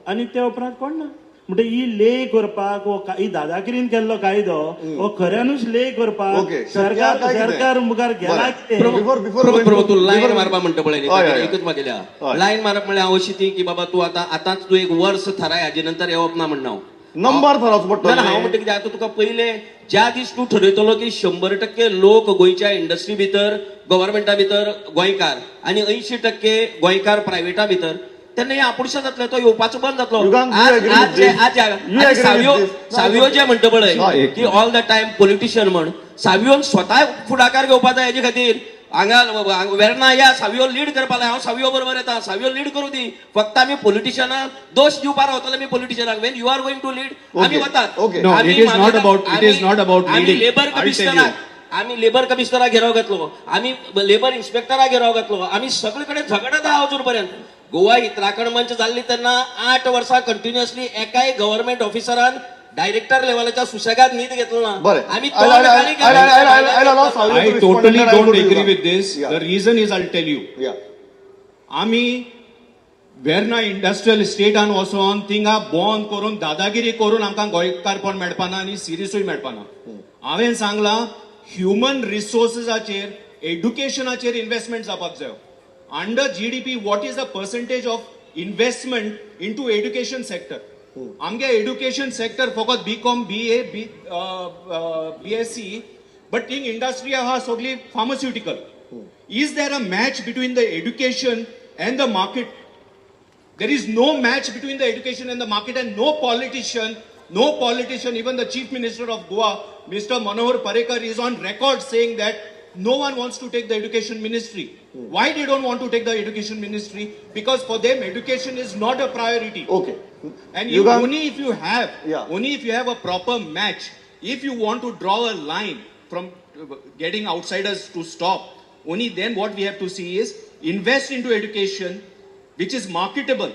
[SPEAKER 2] आनी त्या उपरांत कोण ना. म्हणटा ही ले करपाक हो ही दादागिरीन केल्लो कायदो हो खऱ्यानूच ले करपाक सरकार सरकार मुखार गेला.
[SPEAKER 3] तूं लायन मारपा म्हणटा पळय, एकच मागयल्या लायन मारप म्हणल्यार हांव अशी ती की बाबा तूं आतां आतांच तूं एक वर्स थाराय, हाजे नंतर येवप ना म्हणना हांव.
[SPEAKER 1] नंबर थारावचो पडटलो.
[SPEAKER 3] हांव म्हणटा कितें, आतां तुका पयलें ज्या दीस तूं ठरयतलो की 100% लोक गोंयच्या इंडस्ट्री भितर गव्हर्मेंटा भितर गोंयकार आनी 80% गोंयकार प्रायव्हेटा भितर, तेन्ना हे आपुडशा जातलें, तो येवपाचो बंद जातलो. सावियो जे म्हणटा पळय की ऑल the time politician म्हण, सावियोन स्वता फुडाकार घेवपा जाय हेजे खातीर. हांगा वेर्ना या सावियो लीड करपा जाय, हांव सावियो बरोबर येता, सावियो लीड करूं दी. फक्त आमी पॉलिटिशनाक दोश दिवपा रावतले आमी पॉलिटिशनाक. When you are going to lead आमी वतात. आमी लेबर कमिशनराक, आमी लेबर कमिशनराक घेराव घातलो, आमी लेबर इन्स्पेक्टराक घेराव घातलो, आमी सगळे कडेन झगडत आहा अजून पर्यंत. गोवा हितराखण मंच जाल्ली तेन्ना 8 वर्सां कंटिन्युअसली एकाय गव्हर्मेंट ऑफिसरान डायरेक्टर लेवलाच्या सुशेगाद न्हीद घेतलो ना. आमी
[SPEAKER 4] I totally don't agree with this. The reason is I tell you, आमी वेर्ना इंडस्ट्रियल इस्टेटान वचोन थिंगा बंद करून दादागिरी करून आमकां गोंयकारपण मेळपाना आनी सिरिसूय मेळपाना. हांवें सांगलां ह्युमन रिसोर्सीसाचेर एड्युकेशनाचेर इन्वेस्टमेंट जावपाक जायो. Under GDP what is the percentage of investment into education sector? आमगे एड्युकेशन सेक्टर फकत BCom, BA, BSc, but thing industry आहा सगळी pharmaceutical. Is there a match between the education and the market? There is no match between the education and the market, and no politician, even the Chief Minister of Goa, Mr. Manohar Parrikar, is on record saying that no one wants to take the education ministry. Why they don't want to take the education ministry? Because for them, education is not a priority.
[SPEAKER 1] Okay.
[SPEAKER 4] And only if you have a proper match, if you want to draw a line from getting outsiders to stop, only then what we have to see is invest into education, which is marketable.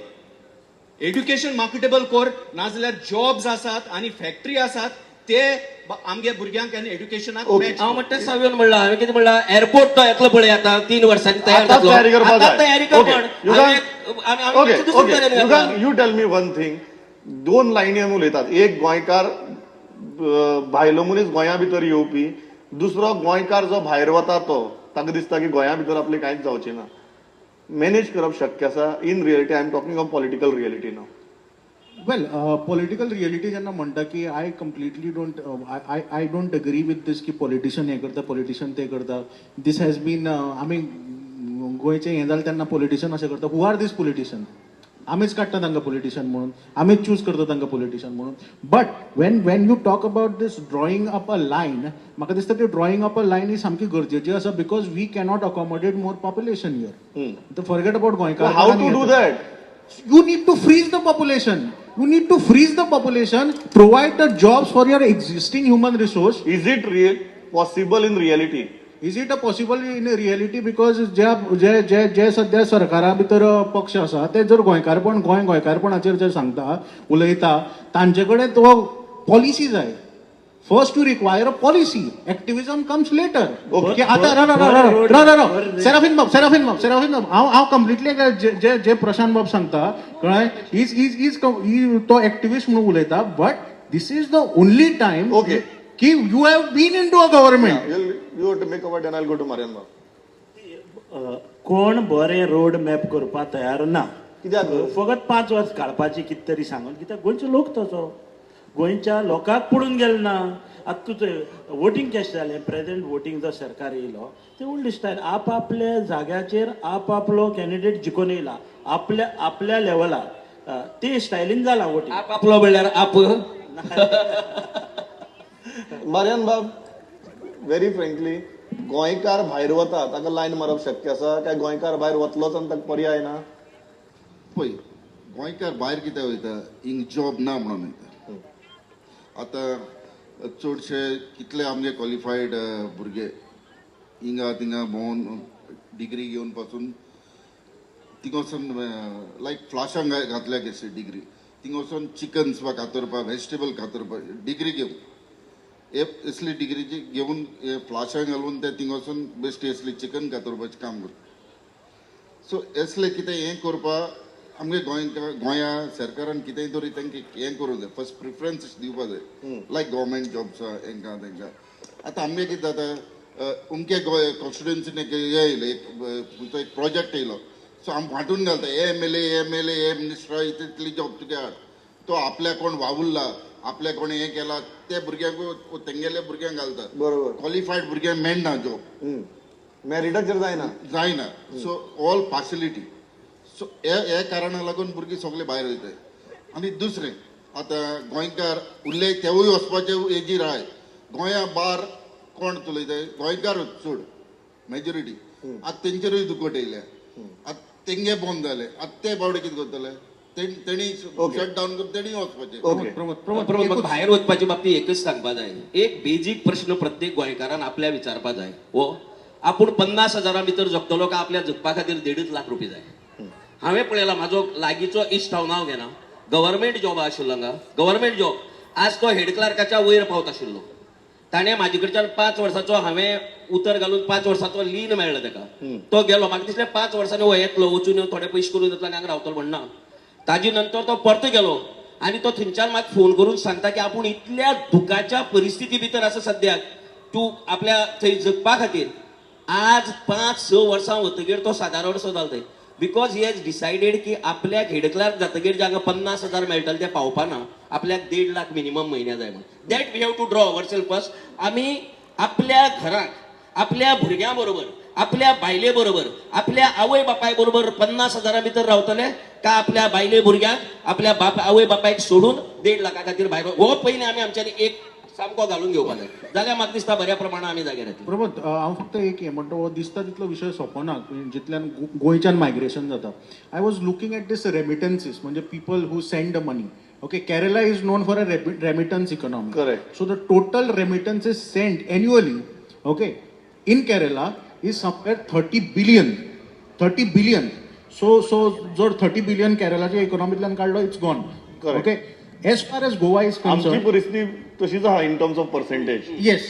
[SPEAKER 4] Education marketable कर, नाजाल्यार जॉब्स आसात आनी फॅक्टरी आसात ते आमगे भुरग्यांक आनी एड्युकेशनाक.
[SPEAKER 3] हांव म्हणटा सावियोन म्हणलां, हांवें कितें म्हणलां, एअरपोर्ट तो येतलो पळय आतां 3 वर्सांनी तयार जातलो, आतां तयारी कर.
[SPEAKER 1] You tell me one thing, 2 लायनी आमी उलयतात. एक गोंयकार भायलो मनीस गोंया भितर येवपी, दुसरो गोंयकार जो भायर वता तो ताका दिसता की गोंया भितर आपलें कांयच जावचें ना. मॅनेज करप शक्य आसा in reality? I am talking of political reality now.
[SPEAKER 7] Well, political reality जेन्ना म्हणटा की I completely don't I don't agree with this की पॉलिटिशियन हें करता, पॉलिटिशियन तें करता. This has been, आमी गोंयचें हें जालें तेन्ना पॉलिटिशियन अशें करता. Who are these politician? आमीच काडटा तांकां पॉलिटिशियन म्हणून, आमीच चूज करता तांकां पॉलिटिशियन म्हणून. But when you talk about this drawing up a line, म्हाका दिसता ती ड्रॉइंग अप अ लायन ही सामकी गरजेची आसा, because we cannot accommodate more population here. Forget about गोंयकार.
[SPEAKER 1] How to do that?
[SPEAKER 7] You need to freeze the population. You need to freeze the population, provide the jobs for your existing human resource.
[SPEAKER 1] Is it real possible in reality?
[SPEAKER 7] Is it a possible in reality? Because ज्या जे जे जे सध्या सरकारा भितर पक्ष आसा, ते जर गोंयकारपण, गोंय गोंयकारपणाचेर जर सांगता, उलयता, तांचे कडेन तो पॉलिसी जाय. First you require a policy, activism comes later. की आतां राव राव राव राव राव राव, सेराफीन बाब, सेराफीन बाब, सेराफीन बाब, हांव हांव कंप्लिटली जे जे प्रशांत बाब सांगता, कळ्ळें, is is is तो एक्टिविस्ट म्हणून उलयता, but this is the only time की you have been into a government.
[SPEAKER 1] You to make a and I go to Marian बाब.
[SPEAKER 2] कोण बरें रोड मॅप करपाक तयार ना.
[SPEAKER 1] कित्याक?
[SPEAKER 2] फकत 5 वर्स काडपाची कितें तरी सांगून, कित्याक गोंयचो लोक तसो, गोंयच्या लोकांक पडून गेलें ना. आतां तुजें वोटींग कशें जालें? प्रेजेंट वोटींग जो सरकार येयलो ते ओल्ड स्टायल, आप आपल्या जाग्याचेर आप आपलो कॅन्डिडेट जिखून येयला, आपल्या आपल्या लेवलार ते स्टायलीन जाला वोटींग.
[SPEAKER 3] आप आपलो म्हणल्यार आप.
[SPEAKER 1] मारियन बाब, व्हेरी फ्रँकली, गोंयकार भायर वता ताका लायन मारप शक्य आसा काय गोंयकार भायर वतलोच आनी ताका पर्याय ना?
[SPEAKER 6] पळय, गोंयकार भायर कित्याक वयता? हिंग जॉब ना म्हणून वयता. आतां चडशे कितले आमगे क्वॉलिफायड भुरगे हिंगा थिंगा भोंवन डिग्री घेवन पासून थिंगा वचून लायक फ्लाशांक घातल्या कशी डिग्री, थिंगा वचून चिकन्स वा कातरपा, व्हेजिटेबल कातरपा डिग्री घेवन, हे असली डिग्रीची घेवन हे फ्लाशांक घालून ते थिंगा वचून बेश्टी असली चिकन कातरपाचें काम करता. सो असलें कितें हें करपा आमगे गोंय गोंया सरकारान कितेंय तरी तांकां हें करूंक जाय, फर्स्ट प्रिफरन्स दिवपा जाय, लायक गव्हर्मेंट जॉब्स हेंकां तेंकां. आतां आमगे कितें जाता, अमके गोंय कॉन्स्टिट्युएन्सीन एक हें येयलें, एक खंयचो एक प्रोजेक्ट येयलो, सो आम वांटून घालता, हे एमएलए, एमएलए, हे मिनिस्टर, इतली जॉब तुगे हाड. तो आपल्या कोण वावुरला, आपल्या कोण हें केला, ते भुरग्यांक, तेंगेले भुरग्यांक घालता. क्वॉलिफायड भुरग्यांक मेळना जॉब.
[SPEAKER 1] मॅरिटाचेर जायना.
[SPEAKER 6] जायना. So all partiality. सो हे कारणाक लागून भुरगीं सगळे भायर वयताय. आनी दुसरें, आतां गोंयकार उरले तेवूय वचपाचे एजीर आहाय. गोंया बार कोण चलयताय? गोंयकार चड मेजॉरिटी. आतां तेंचेरूय दुखवट येयल्या. आतां तेंगे बंद जाले, आतां ते बावडे कितें करतले? तेणी शट डावन करून तेणी वचपाचें.
[SPEAKER 3] प्रमोद, प्रमोद, भायर वचपाचे बाबतीत एकच सांगपा जाय, एक बेजीक प्रश्न प्रत्येक गोंयकारान आपल्या विचारपा जाय, हो आपूण 50,000 भितर जगतलो काय आपल्या जगपा खातीर 1.5 लाख रुपये जाय. हांवें पळयला, म्हाजो लागींचो इश्ट, हांव नांव घेना, गव्हर्मेंट जॉब आशिल्लो हांगा, गव्हर्मेंट जॉब, आज तो हेड क्लार्काच्या वयर पावत आशिल्लो. ताणें म्हाजे कडच्यान 5 वर्साचो, हांवें उतर घालून 5 वर्साचो लीन मेळ्ळो ताका. तो गेलो, म्हाका दिसलें 5 वर्सांनी हो येतलो, वचून येवन थोडे पयशे करून येतलो आनी हांगा रावतलो म्हण ना. ताजे नंतर तो परतो गेलो आनी तो थंयच्यान म्हाका फोन करून सांगता की आपूण इतल्या दुखाच्या परिस्थिती भितर आसा सद्याक, तूं आपल्या थंय जगपा खातीर. आज 5-6 वर्सां वतगीर तो सादारण सो जालो थंय, because he has decided की आपल्याक हेड क्लार्क जातगीर जे हांगा 50,000 मेळटले ते पावपा ना, आपल्याक 1.5 लाख मिनिमम म्हयन्या जाय म्हण. That we have to draw our self first. आमी आपल्या घराक, आपल्या भुरग्यां बरोबर, आपल्या बायले बरोबर, आपल्या आवय बापाय बरोबर 50,000 भितर रावतले का आपल्या बायले भुरग्यांक, आपल्या बाप आवय बापायक सोडून 1.5 लाखा खातीर भायर? हो पयलीं आमी आमच्यांनी एक सामको घालून घेवपा जाय, जाल्यार म्हाका दिसता बऱ्या प्रमाणान आमी जाग्यार येतले.
[SPEAKER 7] प्रमोद, हांव फक्त एक हें म्हणटा, हो दिसता तितलो विशय सोंपो ना जितल्यान गोंयच्यान मायग्रेशन जाता. I was looking at this remittances, म्हणजे people who send money. Okay, Kerala is known for a remittance economy. So the total remittances sent annually, okay, in Kerala is somewhere 30 billion. 30 billion. So जर 30 बिलियन केरलाच्या इकॉनॉमींतल्यान काडलो, it's gone. Okay, as far as Goa is
[SPEAKER 1] आमची
[SPEAKER 7] कन्सर्न,
[SPEAKER 1] परिस्थिती तशीच आहा in terms of percentage.
[SPEAKER 7] Yes,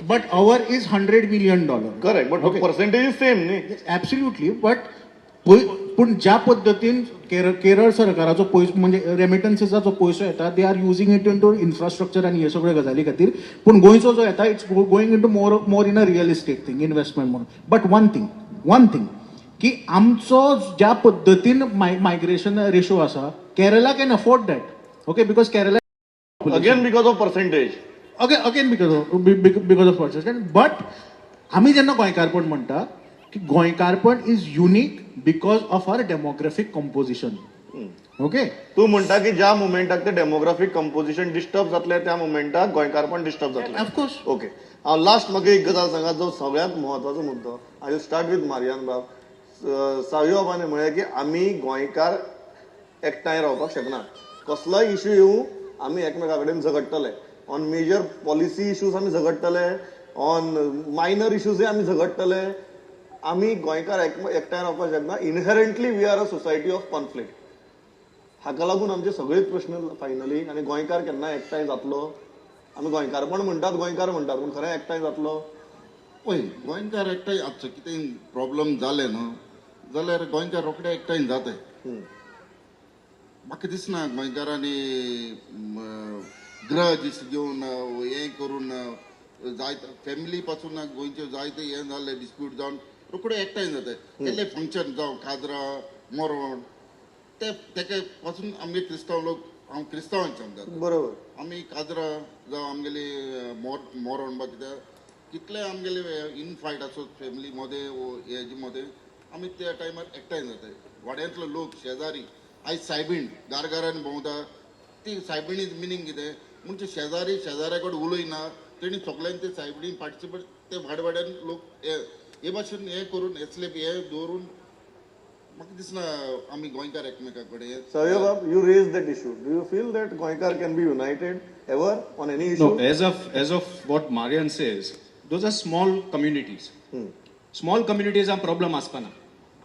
[SPEAKER 7] but our is $100 million.
[SPEAKER 1] Correct, but percentage is same न्ही?
[SPEAKER 7] Absolutely, but पूण ज्या पद्दतीन केरळ सरकाराचो पयसो, म्हणजे रेमिटन्सीसाचो पयसो येता, they are using it into infrastructure आनी हे सगळे गजाली खातीर. पूण गोंयचो जो येता, it's going into more in a real estate thing, investment म्हणून. But one thing की आमचो ज्या पद्दतीन मायग्रेशन रेशो आसा, Kerala can afford that, okay, because Kerala
[SPEAKER 1] Again because of percentage.
[SPEAKER 7] Again because of percentage. But आमी जेन्ना गोंयकारपण म्हणटा की गोंयकारपण is unique because of our demographic composition, okay?
[SPEAKER 1] तूं म्हणटा की ज्या मुमेंटाक ते डेमोग्राफीक कंपोजिशन डिस्टर्ब जातले, त्या मुमेंटाक गोंयकारपण डिस्टर्ब जातलें.
[SPEAKER 7] ऑफकोर्स.
[SPEAKER 1] ओके, हांव लास्ट म्हाका एक गजाल सांगा, जो सगळ्यांत म्हत्वाचो मुद्दो. I will start with Marian बाब. सावयो बाबान म्हळें की आमी गोंयकार एकठांय रावपाक शकना. कसलोय इशू येवं, आमी एकमेका कडेन झगडटले. ऑन मेजर पॉलिसी इश्यूज आमी झगडटले, ऑन मायनर इश्यूजय आमी झगडटले. आमी गोंयकार एकठांय रावपाक शकना. Inherently we are a society of conflict. हाका लागून आमचे सगळेच प्रश्न फायनली. आनी गोंयकार केन्ना एकठांय जातलो? आमी गोंयकारपण म्हणटात, गोंयकार म्हणटात, पूण खरें एकठांय जातलो?
[SPEAKER 6] पळय, गोंयकार एकठांय आमचो कितें प्रॉब्लम जालें न्हू जाल्यार गोंयकार रोखडे एकठांय जाताय. म्हाका दिसना गोंयकारांनी ग्रज घेवन हें करून जायते फॅमिली पासून गोंयचे जायते हें जालें, डिस्प्यूट जावन रोखडे एकठांय जाताय. केल्ले फंक्शन जावं, काजरां, मरण, ते तेका पासून आमगे क्रिस्तांव लोक, हांव क्रिस्तांवांक समजाता. आमी काजरां जावं आमगेली मरण बा कितें, कितले आमगेले इन फायट आसत फॅमिली मदें वो हेजे मदें, आमी त्या टायमार एकठांय जाताय. वाड्यांतलो लोक, शेजारी, आयज सायबीण घराघरांनी भोंवता. ती सायबिणी मिनींग कितें म्हणजे शेजारी शेजाऱ्या कडेन उलयना. तेणी सगल्यांनी ते सायबिणी पार्टिसिपेट, ते वाड वाड्यान लोक हे हे भाशेन हें करून हेसले हे दवरून म्हाका दिसना आमी गोंयकार एकमेका कडेन.
[SPEAKER 1] Savio Bab, you raised that issue. Do you feel that Goenkar can be united ever on any issue?
[SPEAKER 4] No, as of what Marian says, those are small communities. Small communities are problem आसपाना.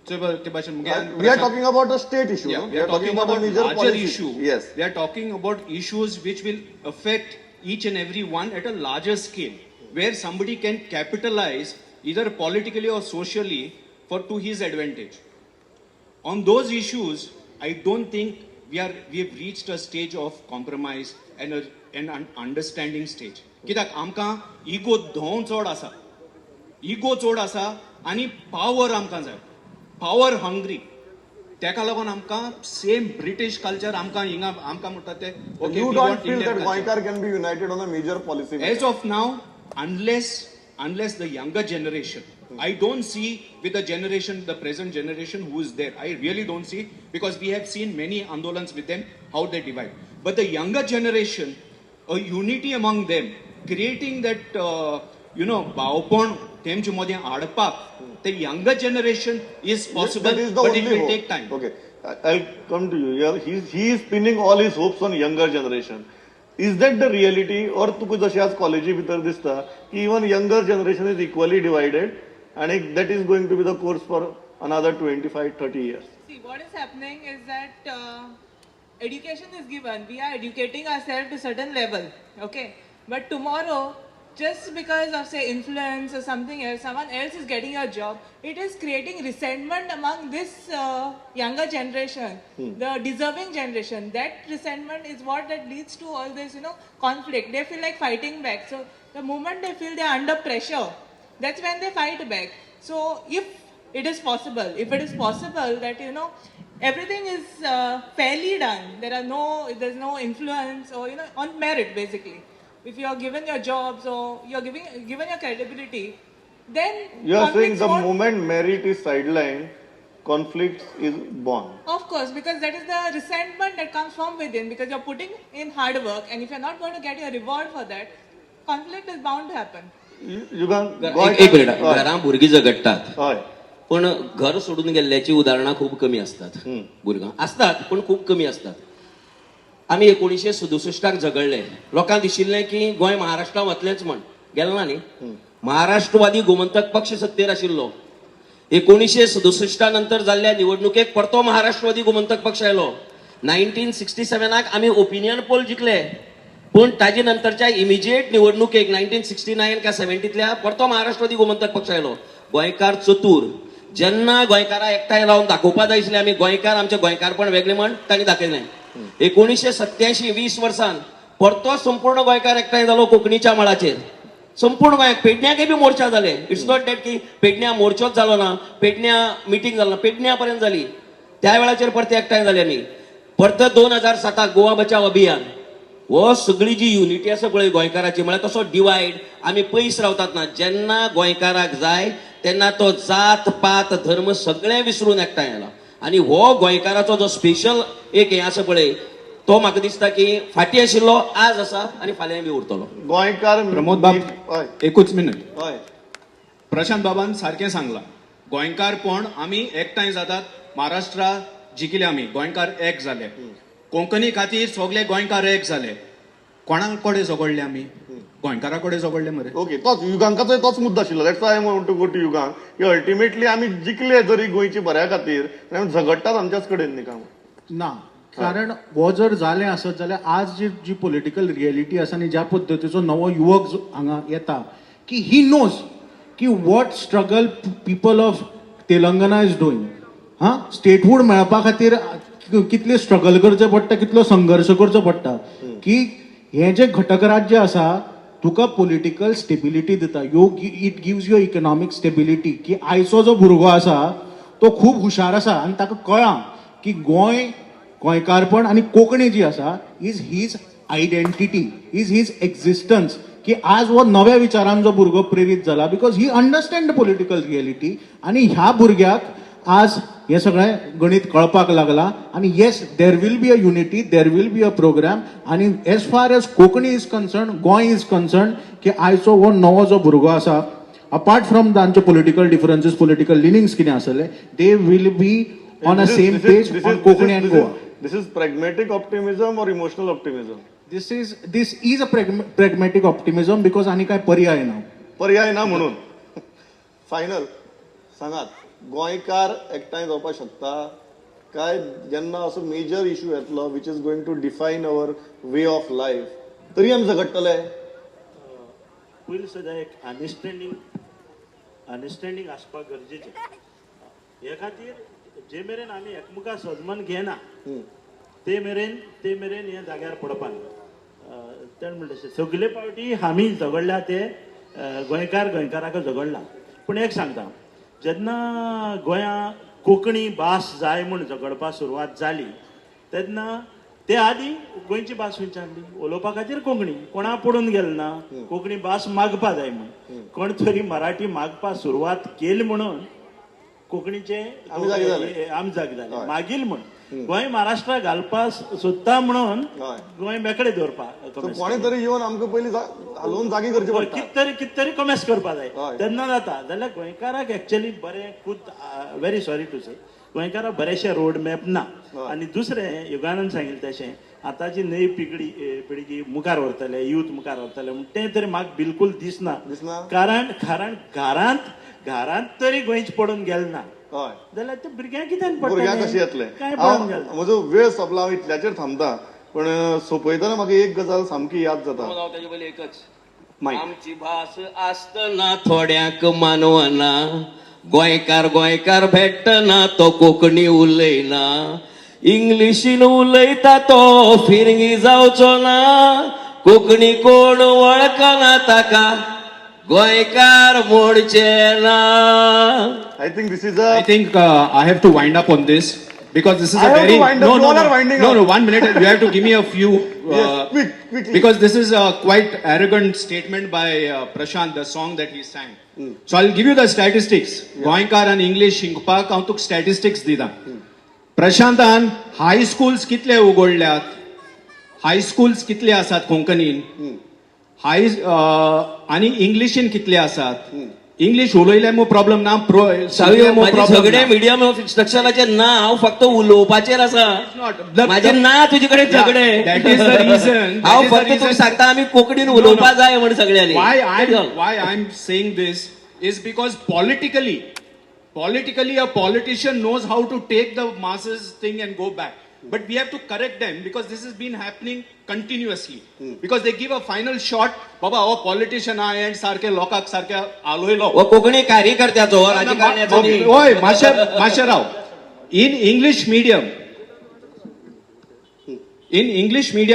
[SPEAKER 4] So, ते भाशेन
[SPEAKER 1] We are talking about a state issue.
[SPEAKER 4] Yeah,
[SPEAKER 1] no?
[SPEAKER 4] We are talking
[SPEAKER 1] a
[SPEAKER 4] about
[SPEAKER 1] major
[SPEAKER 4] larger
[SPEAKER 1] policy.
[SPEAKER 4] Issue. We are talking about issues which will affect each and every one at a larger scale, where somebody can capitalize either politically or socially for to his advantage. On those issues, I don't think we have reached a stage of compromise and an understanding stage. कित्याक आमकां इगो धोंव चड आसा, इगो चड आसा आनी पावर आमकां जाय, पावर हंग्री. तेका लागून आमकां सेम ब्रिटीश कल्चर आमकां हिंगा आमकां म्हणटा ते, okay,
[SPEAKER 1] You don't feel that Goenkar can be united on a major policy matter?
[SPEAKER 4] As of now, unless the younger generation, I don't see with the generation, the present generation who is there, I really don't see, because we have seen many andolans with them, how they divide. But the younger generation, a unity among them, creating that भावपण तेमचे मदें हाडपाक the younger generation is possible,
[SPEAKER 1] That is the
[SPEAKER 4] but it
[SPEAKER 1] only
[SPEAKER 4] will
[SPEAKER 1] hope.
[SPEAKER 4] Take time.
[SPEAKER 1] Okay, I'll come to you. Yeah, he is pinning all his hopes on younger generation. Is that the reality or तुका जशें आज कॉलेजी भितर दिसता की even younger generation is equally divided and that is going to be the course for another 25, 30 years?
[SPEAKER 5] See, what is happening is that education is given. We are educating ourselves to certain level, okay? But tomorrow, just because of, say, influence or something else, someone else is getting your job. It is creating resentment among this younger generation, the deserving generation. That resentment is what that leads to all this conflict. They feel like fighting back. So the moment they feel they are under pressure, that's when they fight back. So if it is possible that everything is fairly done, there's no influence or on merit basically. If you are given your jobs or you are giving given your credibility, then
[SPEAKER 1] You are saying
[SPEAKER 5] conflicts
[SPEAKER 1] the
[SPEAKER 5] won't-
[SPEAKER 1] moment merit is sidelined, conflict is born.
[SPEAKER 5] Of course, because that is the resentment that comes from within, because you're putting in hard work and if you're not going to get your reward for that, conflict is bound to happen.
[SPEAKER 1] You can
[SPEAKER 3] एक एक मिनिट, घरां भुरगीं झगडटात,
[SPEAKER 1] हय
[SPEAKER 3] पण घर सोडून गेल्ल्याची उदाहरणां खूब कमी असतात. भुरगां असतात पण खूब कमी असतात. आमी 1967 झगडले, लोकांक दिशिल्लें की गोंय महाराष्ट्रात वतलेंच म्हण. गेलें ना न्ही. महाराष्ट्रवादी गोमंतक पक्ष सत्तेर आशिल्लो. 1967 नंतर जाल्ल्या निवडणुकेक परतो महाराष्ट्रवादी गोमंतक पक्ष आयलो. 1967 आमी ओपिनियन पोल जिखले, पूण ताजे नंतरच्या इमिजिएट निवडणुकेक 1969 का 70तल्या परतो महाराष्ट्रवादी गोमंतक पक्ष आयलो. गोंयकार चतूर. जेन्ना गोंयकारां एकठांय रावन दाखोवपा जाय आशिल्लें आमी गोंयकार, आमचें गोंयकारपण वेगळें म्हण तांणी दाखयलें. 1987 20 वर्सान परतो संपूर्ण गोंयकार एकठांय जालो कोंकणीच्या मळाचेर. संपूर्ण गोंयाक पेडण्याकय बी मोर्चा जाले. It's not that की पेडण्या मोर्चोच जालो ना, पेडण्या मिटींग जालो ना, पेडण्या पर्यंत जाली. त्या वेळाचेर परते एकठांय जाले आमी. परत 2007 गोवा बचाव अभियान हो सगळी जी युनिटी आसा पळय गोंयकाराची, म्हळ्यार तसो डिवायड आमी पयस रावतात ना. जेन्ना गोंयकाराक जाय तेन्ना तो जात पात धर्म सगळें विसरून एकठांय आयला. आनी हो गोंयकाराचो जो स्पेशल एक हें आसा पळय, तो म्हाका दिसता की फाटीं आशिल्लो, आज आसा आनी फाल्यां बी उरतलो.
[SPEAKER 1] गोंयकार
[SPEAKER 4] प्रमोद बाब,
[SPEAKER 1] हय.
[SPEAKER 4] एकूच मिनट.
[SPEAKER 1] हय.
[SPEAKER 4] प्रशांत बाबान सारकें सांगलां, गोंयकारपण आमी एकठांय जातात. महाराष्ट्रा जिखले आमी, गोंयकार एक जाले. कोंकणी खातीर सगळे गोंयकार एक जाले. कोणा कडेन झगडले आमी? गोंयकारा कडेन झगडले मरे.
[SPEAKER 1] ओके, तोच युगांकाचो तोच मुद्दो आशिल्लो. That's I want to go to Yugank की अल्टिमेटली आमी जिखले जरी गोंयची बऱ्या खातीर, आनी आमी झगडटात आमच्याच कडेन न्ही काम.
[SPEAKER 7] ना, कारण हो जर जालें आसत जाल्यार आज जी जी पॉलिटिकल रियलिटी आसा आनी ज्या पद्दतीचो नवो युवक जो हांगा येता की he knows की what struggle people of Telangana is doing. हा, स्टेटहूड मेळपा खातीर कितले स्ट्रगल करचें पडटा, कितलो संघर्श करचो पडटा, की हें जें घटक राज्य आसा तुका पॉलिटिकल स्टेबिलिटी दिता, you it gives you economic stability, की आयचो जो भुरगो आसा तो खूब हुशार आसा आनी ताका कळ्ळां की गोंय, गोंयकारपण आनी कोंकणी जी आसा is his identity, is his existence. की आज हो नव्या विचारान जो भुरगो प्रेरीत जाला because he understand the political reality, आनी ह्या भुरग्याक आज हें सगळें गणीत कळपाक लागलां. आनी yes, there will be a unity, there will be a program. आनी as far as Konkani is concern, Goa is concern, की आयचो हो नवो जो भुरगो आसा, अपार्ट फ्रॉम तांचे पॉलिटिकल डिफरन्सीस, पॉलिटिकल लिनिंग्स कितें आसले, they will be on a same page on Konkani and Goa.
[SPEAKER 1] This is pragmatic optimism or emotional optimism?
[SPEAKER 7] This is a pragmatic optimism because आनी काय पर्याय ना.
[SPEAKER 1] पर्याय ना म्हणून. फायनल सांगात, गोंयकार एकठांय जावपाक शकता काय जेन्ना असो मेजर इशू येतलो which is going to define our way of life, तरी आमी झगडटले?
[SPEAKER 2] पयलीं सदां एक अंडरस्टँडींग अंडरस्टँडींग आसपाक गरजेचें. हे खातीर जे मेरेन आमी एकमुखार सजमन घेना ते मेरेन हें जाग्यार पडपाना. तें म्हणटा तशें सगळे पावटी आमी झगडल्या ते गोंयकार गोंयकाराक झगडला. पूण एक सांगता, जेन्ना गोंया कोंकणी भास जाय म्हूण झगडपाक सुरवात जाली तेन्ना ते आदी गोंयची भास खंयची आहली उलोवपा खातीर? कोंकणी. कोणा पडून गेल ना कोंकणी भास मागपा जाय म्हूण. कोण तरी मराठी मागपाक सुरवात केली म्हणून कोंकणीचे
[SPEAKER 1] आमी जागे जाले.
[SPEAKER 2] आमी जागे जाले. मागील म्हूण गोंय महाराष्ट्राक घालपा सोदता म्हणून गोंय मेकळे दवरपा
[SPEAKER 1] कोणे तरी येवन आमकां पयलीं हालोवन जागी करचे पडटा.
[SPEAKER 2] कित तरी कॉमेस करपा जाय, तेन्ना जाता. जाल्यार गोंयकाराक एक्चुअली बरें खूद, व्हेरी सॉरी टू से, गोंयकाराक बरेशे रोड मॅप ना. आनी दुसरें युगानंद सांगिल्लें तशें आतांची नवी पिळगी मुखार व्हरतले, यूथ मुखार व्हरतले म्हूण तें तरी म्हाका बिलकूल दिसना.
[SPEAKER 1] दिसना?
[SPEAKER 2] कारण घरांत घरांत तरी गोंयच पडून गेले ना जाल्यार ते भुरग्यांक कित्यान
[SPEAKER 1] भुरग्यांक कशें येतलें?
[SPEAKER 2] काय पडून गेलें?
[SPEAKER 1] म्हजो वेळ सोंपला, हांव इतल्याचेर थांबता. पण सोंपयतना म्हाका एक गजाल सामकी याद जाता.
[SPEAKER 3] हांव तेजे पयलीं एकच
[SPEAKER 1] मायक.
[SPEAKER 3] आमची भास आसतना थोड्यांक मानवना, गोंयकार गोंयकार भेटना तो कोंकणी उलयना, इंग्लिशीन उलयता तो फिरंगी जावचो ना, कोंकणी कोण वळखना ताका गोंयकार मोडचे ना.
[SPEAKER 1] I think this is a
[SPEAKER 4] I think I have to wind up on this because this is
[SPEAKER 1] I
[SPEAKER 4] a
[SPEAKER 1] have to
[SPEAKER 4] very
[SPEAKER 1] wind up.
[SPEAKER 4] No,
[SPEAKER 1] You
[SPEAKER 4] no,
[SPEAKER 1] all
[SPEAKER 4] no.
[SPEAKER 1] are winding
[SPEAKER 4] No,
[SPEAKER 1] up.
[SPEAKER 4] no, 1 minute. You have to give me a few
[SPEAKER 1] Yes, quick, quickly.
[SPEAKER 4] Because this is a quite arrogant statement by Prashant, the song that he sang. So I'll give you the statistics. गोंयकार आनी इंग्लीश शिकपाक हांव तुका स्टॅटिस्टिक्स दिता. प्रशांतान हाय स्कूल्स कितले उगडल्यात, हाय स्कूल्स कितले आसात कोंकणीन, हाय आनी इंग्लिशीन कितले आसात. इंग्लीश उलयल्यार मग प्रॉब्लेम ना, प्रो
[SPEAKER 3] सावयो, म्हाजे सगळे मिडियम ऑफ इन्स्ट्रक्शनाचे ना, हांव फक्त उलोवपाचेर आसा. माझे ना तुजे कडेन झगडे.
[SPEAKER 4] That is the reason.
[SPEAKER 3] हांव फक्त तुका सांगता, आमी कोंकणीन उलोवपा जाय म्हण सगळ्यांनी.
[SPEAKER 4] Why I'm saying this is because politically a politician knows how to take the masses thing and go back. But we have to correct them because this is been happening continuously, because they give a final shot. बाबा, हो पॉलिटिशियन आहा and सारके लोकांक सारके आलोयलो.
[SPEAKER 3] हो कोंकणी कार्यकर्त्याचो, राजकारण्याचो न्ही.
[SPEAKER 4] होय, मातशें मातशें राव. In English medium,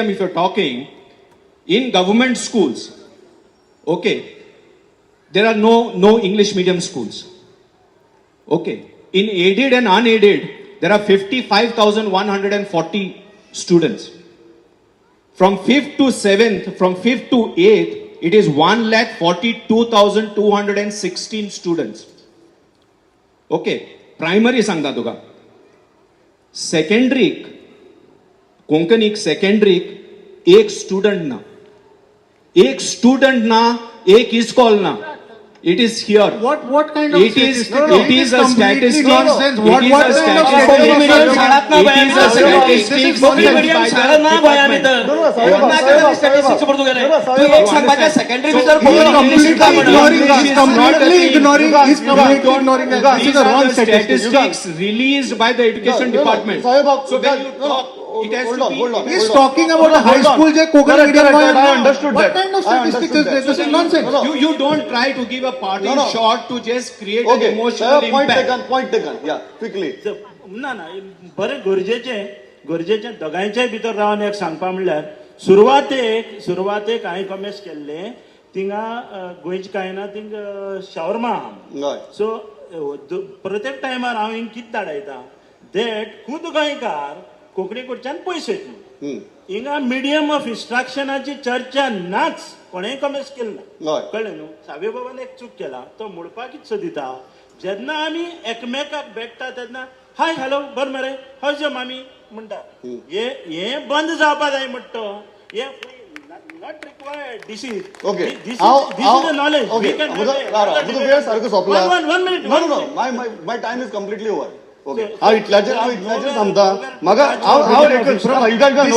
[SPEAKER 4] if you talking in government schools, okay, there are no English medium schools. Okay. In aided and unaided, there are 55,140 students. From 5th to 7th, from 5th to 8th, it is 1,42,216 students. Okay. Primary सांगता तुका. सेकंडरीक, कोंकणीक सेकंडरीक एक स्टुडंट ना, एक स्टुडंट ना, एक इस्कॉल ना. It is here.
[SPEAKER 7] What kind of
[SPEAKER 4] It is
[SPEAKER 7] statistics?
[SPEAKER 4] It is a
[SPEAKER 7] completely
[SPEAKER 4] statistic.
[SPEAKER 7] nonsense.
[SPEAKER 4] It
[SPEAKER 7] What
[SPEAKER 4] is
[SPEAKER 7] what
[SPEAKER 4] a
[SPEAKER 7] kind of
[SPEAKER 4] statistic.
[SPEAKER 3] Konkani medium शाळात ना
[SPEAKER 4] It is a
[SPEAKER 3] गोंयांत.
[SPEAKER 4] statistics
[SPEAKER 3] Konkani
[SPEAKER 4] by
[SPEAKER 3] medium
[SPEAKER 4] the
[SPEAKER 3] शाळा ना गोंया
[SPEAKER 4] department.
[SPEAKER 3] भितर.
[SPEAKER 1] No, no, साहेब,
[SPEAKER 3] कोणा
[SPEAKER 1] साहेब,
[SPEAKER 3] तरी स्टॅटिस्टिक्स
[SPEAKER 1] साहेब.
[SPEAKER 3] पडतो गेले.
[SPEAKER 1] No, no,
[SPEAKER 3] तू
[SPEAKER 1] साहेब,
[SPEAKER 3] एक सांगपाचें, सेकंडरी भितर
[SPEAKER 7] He
[SPEAKER 3] Konkani
[SPEAKER 7] is
[SPEAKER 3] English शिकता
[SPEAKER 7] completely
[SPEAKER 3] म्हणून.
[SPEAKER 7] ignoring. He is completely ignoring. He is completely ignoring. This
[SPEAKER 4] These
[SPEAKER 7] is a
[SPEAKER 4] are
[SPEAKER 7] wrong
[SPEAKER 4] the
[SPEAKER 7] statistic.
[SPEAKER 4] statistics released by the education
[SPEAKER 1] No, no, no.
[SPEAKER 4] department.
[SPEAKER 1] Saheb,
[SPEAKER 4] So when you
[SPEAKER 1] no, no,
[SPEAKER 4] talk, it has
[SPEAKER 1] hold
[SPEAKER 4] to
[SPEAKER 1] on,
[SPEAKER 4] be.
[SPEAKER 1] Hold on.
[SPEAKER 7] He is
[SPEAKER 1] Hold on.
[SPEAKER 7] talking about a high
[SPEAKER 1] Hold on.
[SPEAKER 7] School J Konkan
[SPEAKER 1] Correct,
[SPEAKER 7] medium
[SPEAKER 1] correct,
[SPEAKER 7] आहे.
[SPEAKER 1] I understood
[SPEAKER 7] What
[SPEAKER 1] that.
[SPEAKER 7] kind of
[SPEAKER 1] I
[SPEAKER 7] statistics
[SPEAKER 1] understood
[SPEAKER 7] is this?
[SPEAKER 1] that.
[SPEAKER 7] This is nonsense.
[SPEAKER 1] No, no.
[SPEAKER 4] You don't try to give a parting
[SPEAKER 1] No, no.
[SPEAKER 4] shot to just create an
[SPEAKER 1] Okay,
[SPEAKER 4] emotional
[SPEAKER 1] sir, point
[SPEAKER 4] impact.
[SPEAKER 1] taken, point taken. Yeah, quickly.
[SPEAKER 2] ना ना, बरें, गरजेचें गरजेचें दोगांयच्याय भितर रावन एक सांगपा म्हणल्यार सुरवातेक हांवें कॉमेस केल्लें थिंगा गोंयची कांय ना, थिंग शावरमा आहा.
[SPEAKER 1] हय.
[SPEAKER 2] सो प्रत्येक टायमार हांव हिंग कितें धाडायता that खूद गोंयकार कोंकणी कडच्यान पयस वयतलो. हिंगा मिडियम ऑफ इन्स्ट्रक्शनाची चर्चा नाच, कोणेय कॉमेस केली ना.
[SPEAKER 1] हय.
[SPEAKER 2] कळ्ळें न्हू? सावय बाबान एक चूक केला, तो म्हणपाक कितें सोदिता, जेन्ना आमी एकमेकाक भेट्टा तेन्ना हाय हॅलो बरें मरे, हय your मामी म्हणटा, हे हे बंद जावपा जाय म्हणटा तो. हे not required. This is
[SPEAKER 1] Okay.
[SPEAKER 2] This is a knowledge.
[SPEAKER 1] Okay. म्हजो वेळ सारको सोंपला.
[SPEAKER 2] One minute.
[SPEAKER 1] No, no, my time is completely over. Okay. हांव इतल्याचेर थांबता. म्हाका हांव हांव no,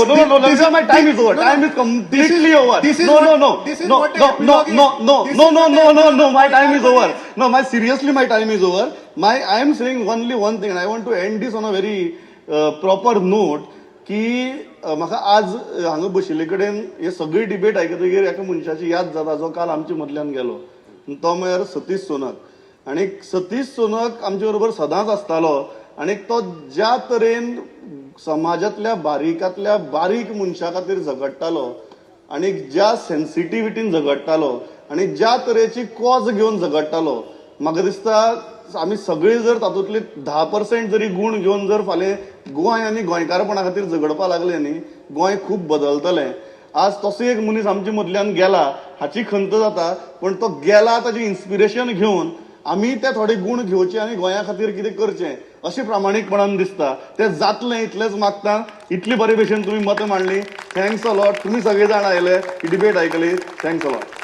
[SPEAKER 1] no, no, no, my time is over. Time is completely over.
[SPEAKER 7] This is
[SPEAKER 1] No, no, no,
[SPEAKER 7] this is
[SPEAKER 1] no,
[SPEAKER 7] what
[SPEAKER 1] no, no,
[SPEAKER 7] epilogue is.
[SPEAKER 1] No, no,
[SPEAKER 7] This
[SPEAKER 1] no,
[SPEAKER 7] is
[SPEAKER 1] no,
[SPEAKER 7] what
[SPEAKER 1] no, no,
[SPEAKER 7] epilogue
[SPEAKER 1] no, my
[SPEAKER 7] is.
[SPEAKER 1] Time is over. No, my seriously, my time is over. My I am saying only one thing, and I want to end this on a very proper note की म्हाका आज हांगा बशिल्ले कडेन हे सगळी डिबेट आयकतकीर एका मनशाची याद जाता जो काल आमच्या मदल्यान गेलो, तो म्हळ्यार सतीश सोनक. आनी सतीश सोनक आमचे बरोबर सदांच आसतालो आनी तो ज्या तरेन समाजांतल्या बारीकांतल्या बारीक मनशा खातीर झगडटालो आनी ज्या सेन्सिटिविटीन झगडटालो आनी ज्या तरेची कॉज घेवन झगडटालो, म्हाका दिसता आमी सगळीं जर तातूंतली 10% जरी गूण घेवन जर फाल्यां गोंय आनी गोंयकारपणा खातीर झगडपा लागले न्ही, गोंय खूब बदलतलें. आज तसो एक मनीस आमचे मदल्यान गेला हाची खंत जाता, पण तो गेला ताची इन्स्पिरेशन घेवन आमी ते थोडे गूण घेवचे आनी गोंया खातीर कितें करचें अशें प्रामाणीकपणान दिसता. तें जातलें इतलेंच मागता. इतली बरे भशेन तुमी मतां मांडली, thanks a lot. तुमी सगळे जाण आयले, ही डिबेट आयकली, thanks a lot.